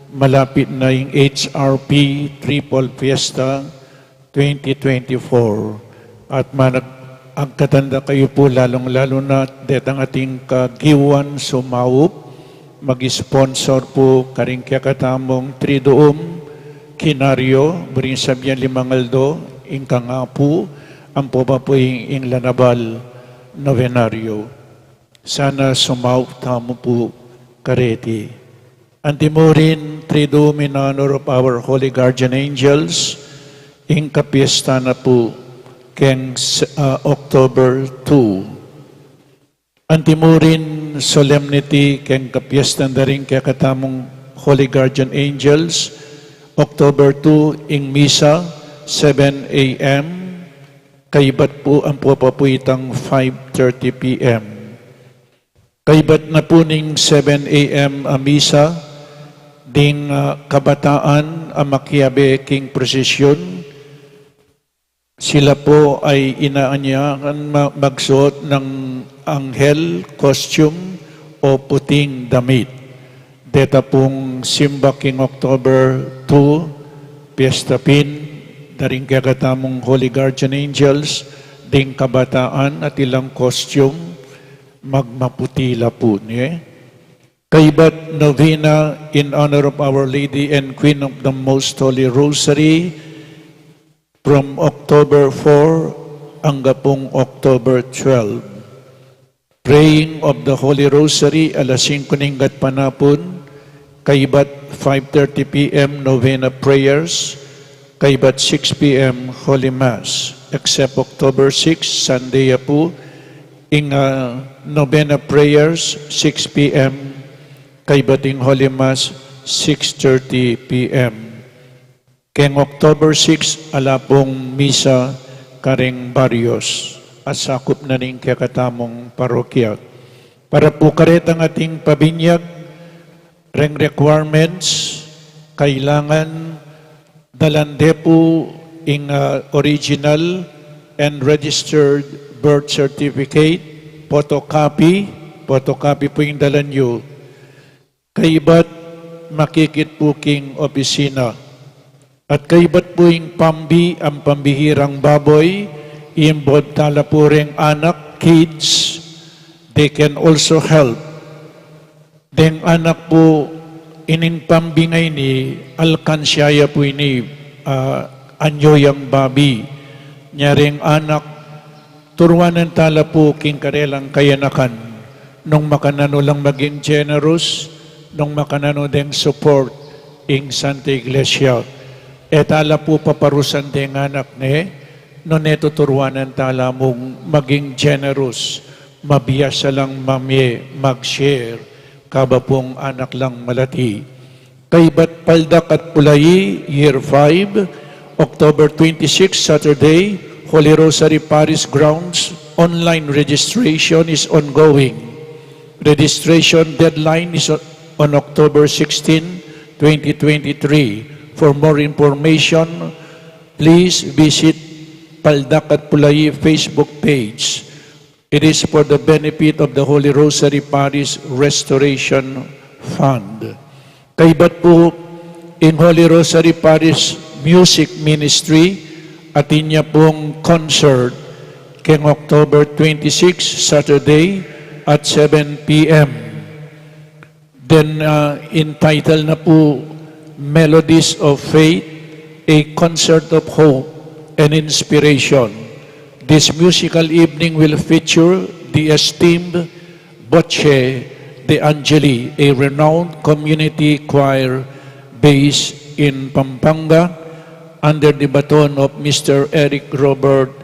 malapit na ing H R P Triple Fiesta twenty twenty-four. At manag-, agkatan da kayu pu, lalung-lalu na detang ating kagiwan sumaup, mag-sponsor pu karing kekatamung Triduum Kinaryo, buring sabyan limang aldo, ing kangapu, ampo pa pu ing, ing Lanabal Novenario. Sana sumaup tamu pu kareti. Antimurin, Triduum in honor of our holy guardian angels, ing kapiesta na pu keng s-, ah, October two. Antimurin solemnity keng kapiestan da ring kekatamung Holy Guardian Angels, October two, ing misa, seven A M, kaybat pu, ampo pa pu itang five thirty P M. Kaybat na pu ning seven A M a misa, ding, ah, kabataan a makiabe king prosesyon, Sila po ay inaanyayahan ma-, magsuot ng anghel costume o puting damit. Deta pung simba king October two, Fiesta pin, daring kekatamung Holy Guardian Angels, ding kabataan at ilang costume, magmaputi la pu, ne? Kaybat novena in honor of Our Lady and Queen of the Most Holy Rosary from October four angga pung October twelve. Praying of the Holy Rosary, alas singko ning gatpanapun, kaybat five thirty P M novena prayers, kaybat six P M Holy Mass, except October six, Sunday ya pu, ing, ah, novena prayers, six P M, kaybat ing Holy Mass, six thirty P M. Keng October six, ala pung misa karing barrios a sakup na ning kekatamung parokya. Para pu karetang ating pabinyag, reng requirements, kailangan dalan de pu ing, ah, original and registered birth certificate, photocopy, photocopy pu ing dalan yu. Kaybat makikit pu king opisina. At kaybat pu ing pambi, ang pambihirang baboy, involve tala pu reng anak, kids, they can also help. Deng anak pu, ining pambi ngeni, alkansya ya pu ini, ah, anyo yang babi. Nya reng anak, turuanan tala pu king karelang kayanakan, nung makananu lang maging generous, nung makananu deng support ing Santa Iglesia. E tala pu paparusan deng anak ne, nune tuturuanan tala mung maging generous, mabiasa lang mamie, mag-share, kaba pung anak lang malati. Kaybat Paldak at Pulayi, Year five, October twenty-six, Saturday, Holy Rosary Parish Grounds, online registration is ongoing. Registration deadline is on, on October sixteen, twenty twenty-three. For more information, please visit Paldak at Pulayi Facebook page. It is for the benefit of the Holy Rosary Parish Restoration Fund. Kaybat pu ing Holy Rosary Parish Music Ministry, atin ya pung concert keng October twenty-six, Saturday, at seven P M. Then, uh, entitled na pu Melodies of Faith, a Concert of Hope and Inspiration. This musical evening will feature the esteemed Voce de Angeli, a renowned community choir based in Pampanga, under the baton of Mister Eric Robert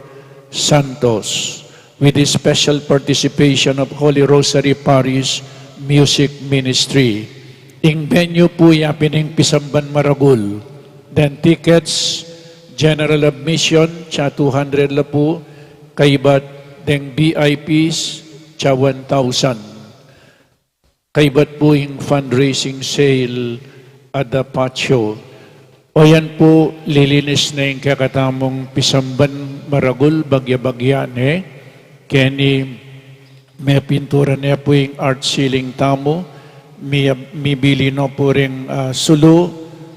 Santos, with the special participation of Holy Rosary Parish Music Ministry. Ing venue pu ya pin ing pisamban maragul. Then tickets, general admission, tsa two hundred la pu, kaybat deng V I Ps, tsa one thousand. Kaybat pu ing fundraising sale at the patio. O yan pu, lilinis ne ing kekatamung pisamban maragul, bagya-bagya ne. Keni mepintura ne pu ing art ceiling tamu, mi-, mibili no pu ring, ah, sulu,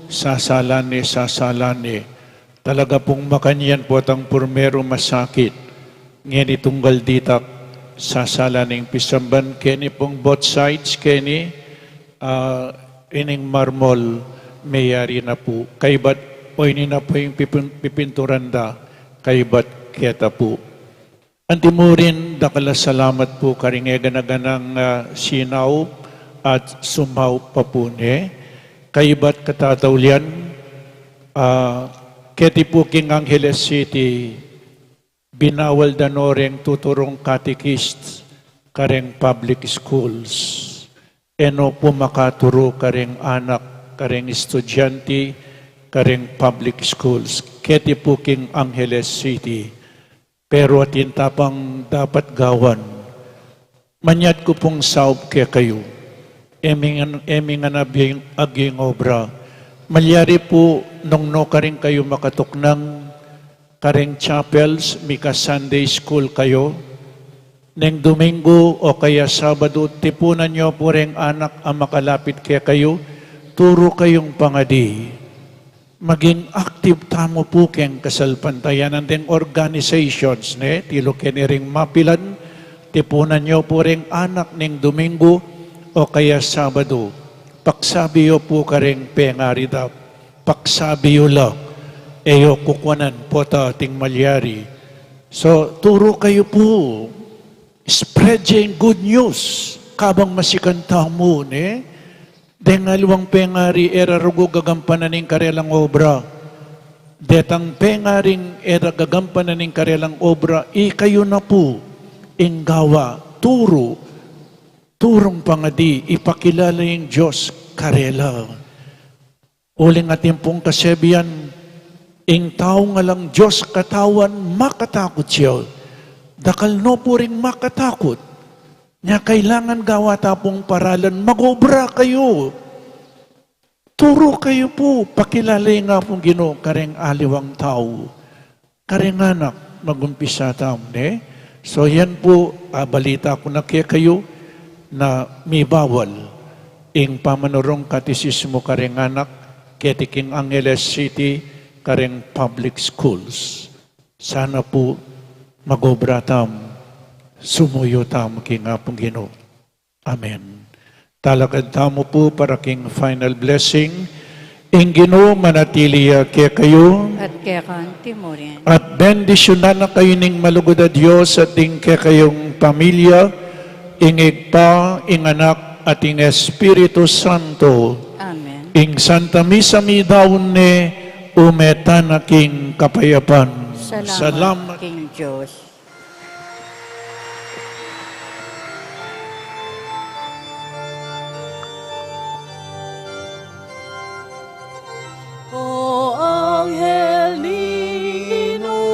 sasalan ne, sasalan ne. Talaga pung makanyan pu tang purmeru masakit. Ngeni tunggal ditak, sasalan ing pisamban, keni pung both sides, keni, ah, ining marmol, meyari na pu. Kaybat, o ini na pu ing pipin-, pipinturan da, kaybat keta pu. Antimurin, dakal a salamat pu karing e gana-ganang, ah, sinaup at sumaup pa pu ne. Kaybat katataulian, ah, keti pu king Angeles City, binawal da no reng tuturung catechist kareng public schools. E no pu makaturu kareng anak, kareng estudyante, kareng public schools. Keti pu king Angeles City. Pero atin ta pang dapat gawan. Manyat ku pung saup kekayu. E mi ngan, e mi ngan abing, aging obra. Malyari pu nung nukarin kayu makatuknang, kareng chapels, mika-Sunday school kayu. Neng Domingo o kaya Sabado, tipunan yu pu reng anak a makalapit kekayu, turu kayung pangadi. Maging active tamu pu keng kasalpantayanan deng organizations, ne? Tilu keni ring mapilan, tipunan yu pu reng anak neng Domingo o kaya Sabado. Paksabi yu pu kareng pengari da, paksabi yu la, e yu kukuanan pota ating malyari. So, turu kayu pu, spread ing good news, kabang masikan tamu, ne? Deng aliwang pengari e ra rugu gagampanan ing karelang obra. Detang pengaring e ra gagampanan ing karelang obra, ikayu na pu ing gawa, turu, turung pangadi, ipakilala ing Dios karela. Uling atin pung kasebian, ing taung alang Dios katawan, makatakut ya. Dakal no pu ring makatakut. Nya kailangan gawa ta pung paralan, mag-obra kayu. Turu kayu pu, pakilala ing Apung Ginu kareng aliwang tau. Kareng anak, mag-umpisa tamu, ne? So, yan pu, a, balita ku na kekayu na mibawal ing pamanurung katesismo kareng anak keti king Angeles City kareng public schools. Sana pu mag-obra tamu, sumuyu tamu king Apung Ginu. Amen. Talakad tamu pu para king final blessing. Ing Ginu manatili ya kekayu. At keka antimurin. At bendisyunan na kayu ning malugud a Dios at ding kekayung pamilya, ing Ibpa, ing Anak, at ing Espiritu Santo. Amen. Ing Santa Misa midaun ne, ume tana king kapayapan. Salamat king Dios. O anghel ning Ginu,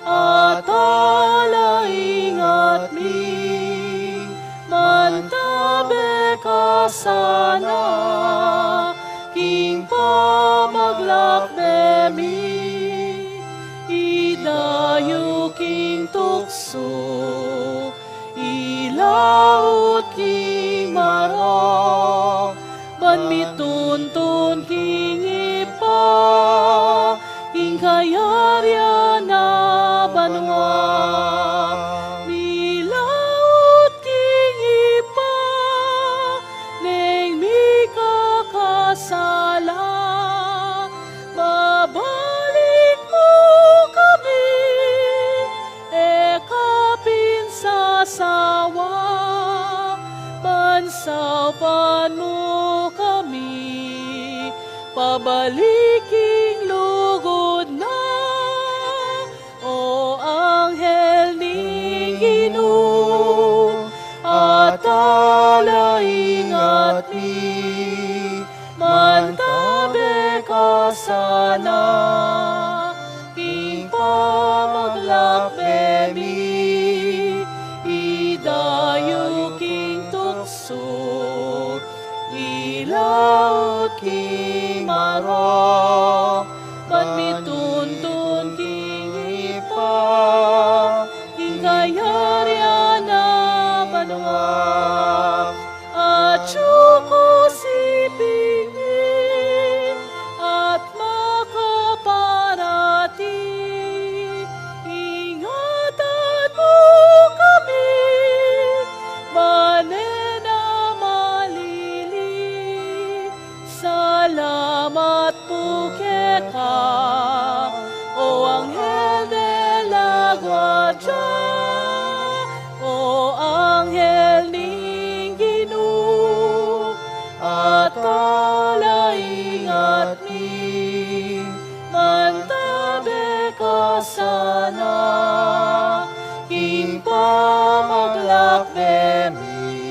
atala ingat mi, mantabe ka sana king pamaglakbe mi, idayu king tuksu, ilaut king marok, ban mituntun king Ibpa, king kayarian a banua. Milaut king Ibpa, neng mikakasala, babalik mu kami, e ka pin sasawa, ban saupan mu kami, pabalik king lugud na. O anghel ning Ginu, atala ingat mi, mantabe ka sana king pamaglakbe mi, idayu king tuksu, ilaut king marok, ban mituntun king Ibpa, king kayarian a banua. Atyu ku siping mi, at makaparati, ingatan mu kami, ban e na malili. Salamat pu keka, o anghel de la guardia, o anghel ning Ginu, atala ingat mi, mantabe ka sana king pamaglakbe mi,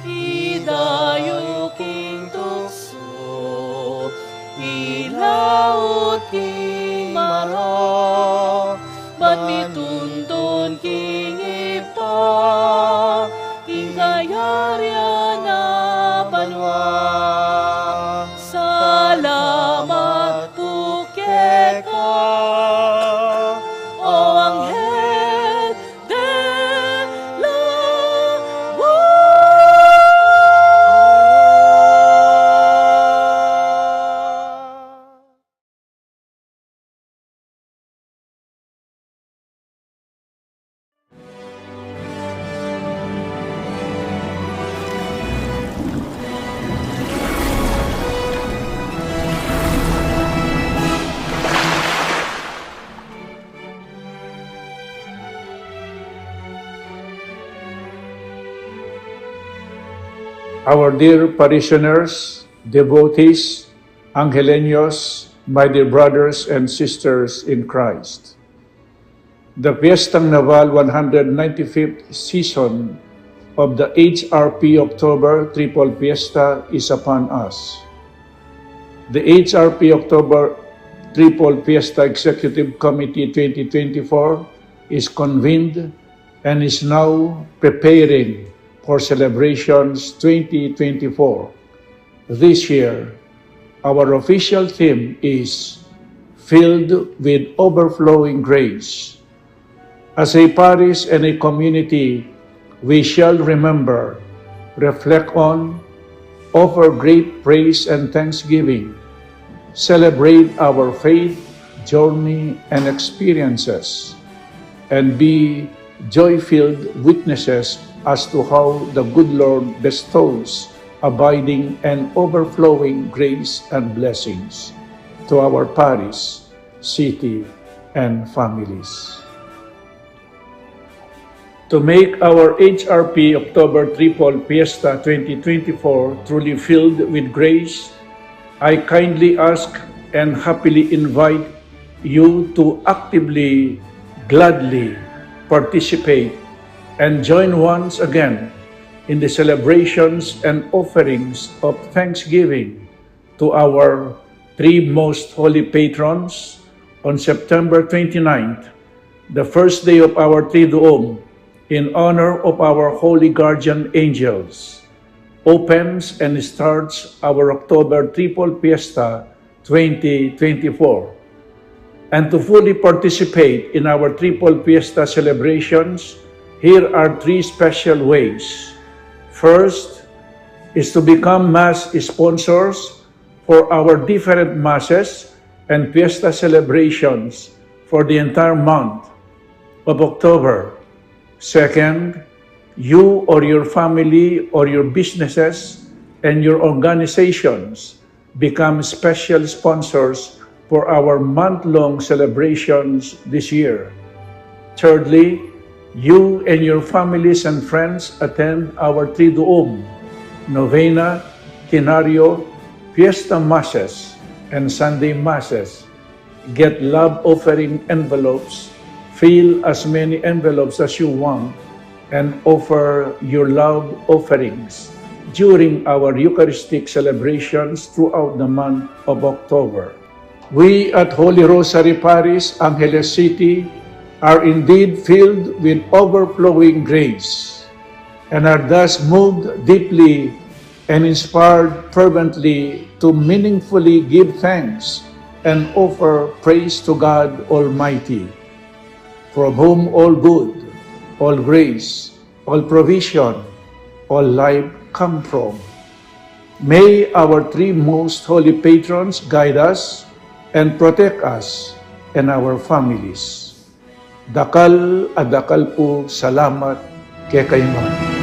idayu king tuksu, ilaut king marok, ban mituntun king Ibpa, king kayarian a banua. Salamat pu keka. Our dear parishioners, devotees, Angeleños, my dear brothers and sisters in Christ. The Fiestang Naval one hundred ninety-fifth season of the H R P October Triple Fiesta is upon us. The H R P October Triple Fiesta Executive Committee twenty twenty-four is convened and is now preparing for celebrations twenty twenty-four. This year, our official theme is Filled with Overflowing Grace. As a parish and a community, we shall remember, reflect on, offer great praise and thanksgiving, celebrate our faith, journey, and experiences, and be joy-filled witnesses as to how the good Lord bestows abiding and overflowing grace and blessings to our parish, city, and families. To make our H R P October Triple Fiesta twenty twenty-four truly filled with grace, I kindly ask and happily invite you to actively, gladly participate and join once again in the celebrations and offerings of thanksgiving to our three most holy patrons on September twenty-ninth, the first day of our Triduum, in honor of our holy guardian angels, opens and starts our October Triple Fiesta twenty twenty-four. And to fully participate in our Triple Fiesta celebrations, here are three special ways. First is to become Mass sponsors for our different Masses and Fiesta celebrations for the entire month of October. Second, you or your family or your businesses and your organizations become special sponsors for our month-long celebrations this year. Thirdly, you and your families and friends attend our Triduum, Novena, Quinario, Fiesta Masses, and Sunday Masses. Get love offering envelopes, fill as many envelopes as you want, and offer your love offerings during our Eucharistic celebrations throughout the month of October. We at Holy Rosary Parish, Angeles City, are indeed filled with overflowing grace and are thus moved deeply and inspired fervently to meaningfully give thanks and offer praise to God Almighty, from whom all good, all grace, all provision, all life come from. May our three most holy patrons guide us and protect us and our families. Dakal a dakal pung salamat kekayu ngan.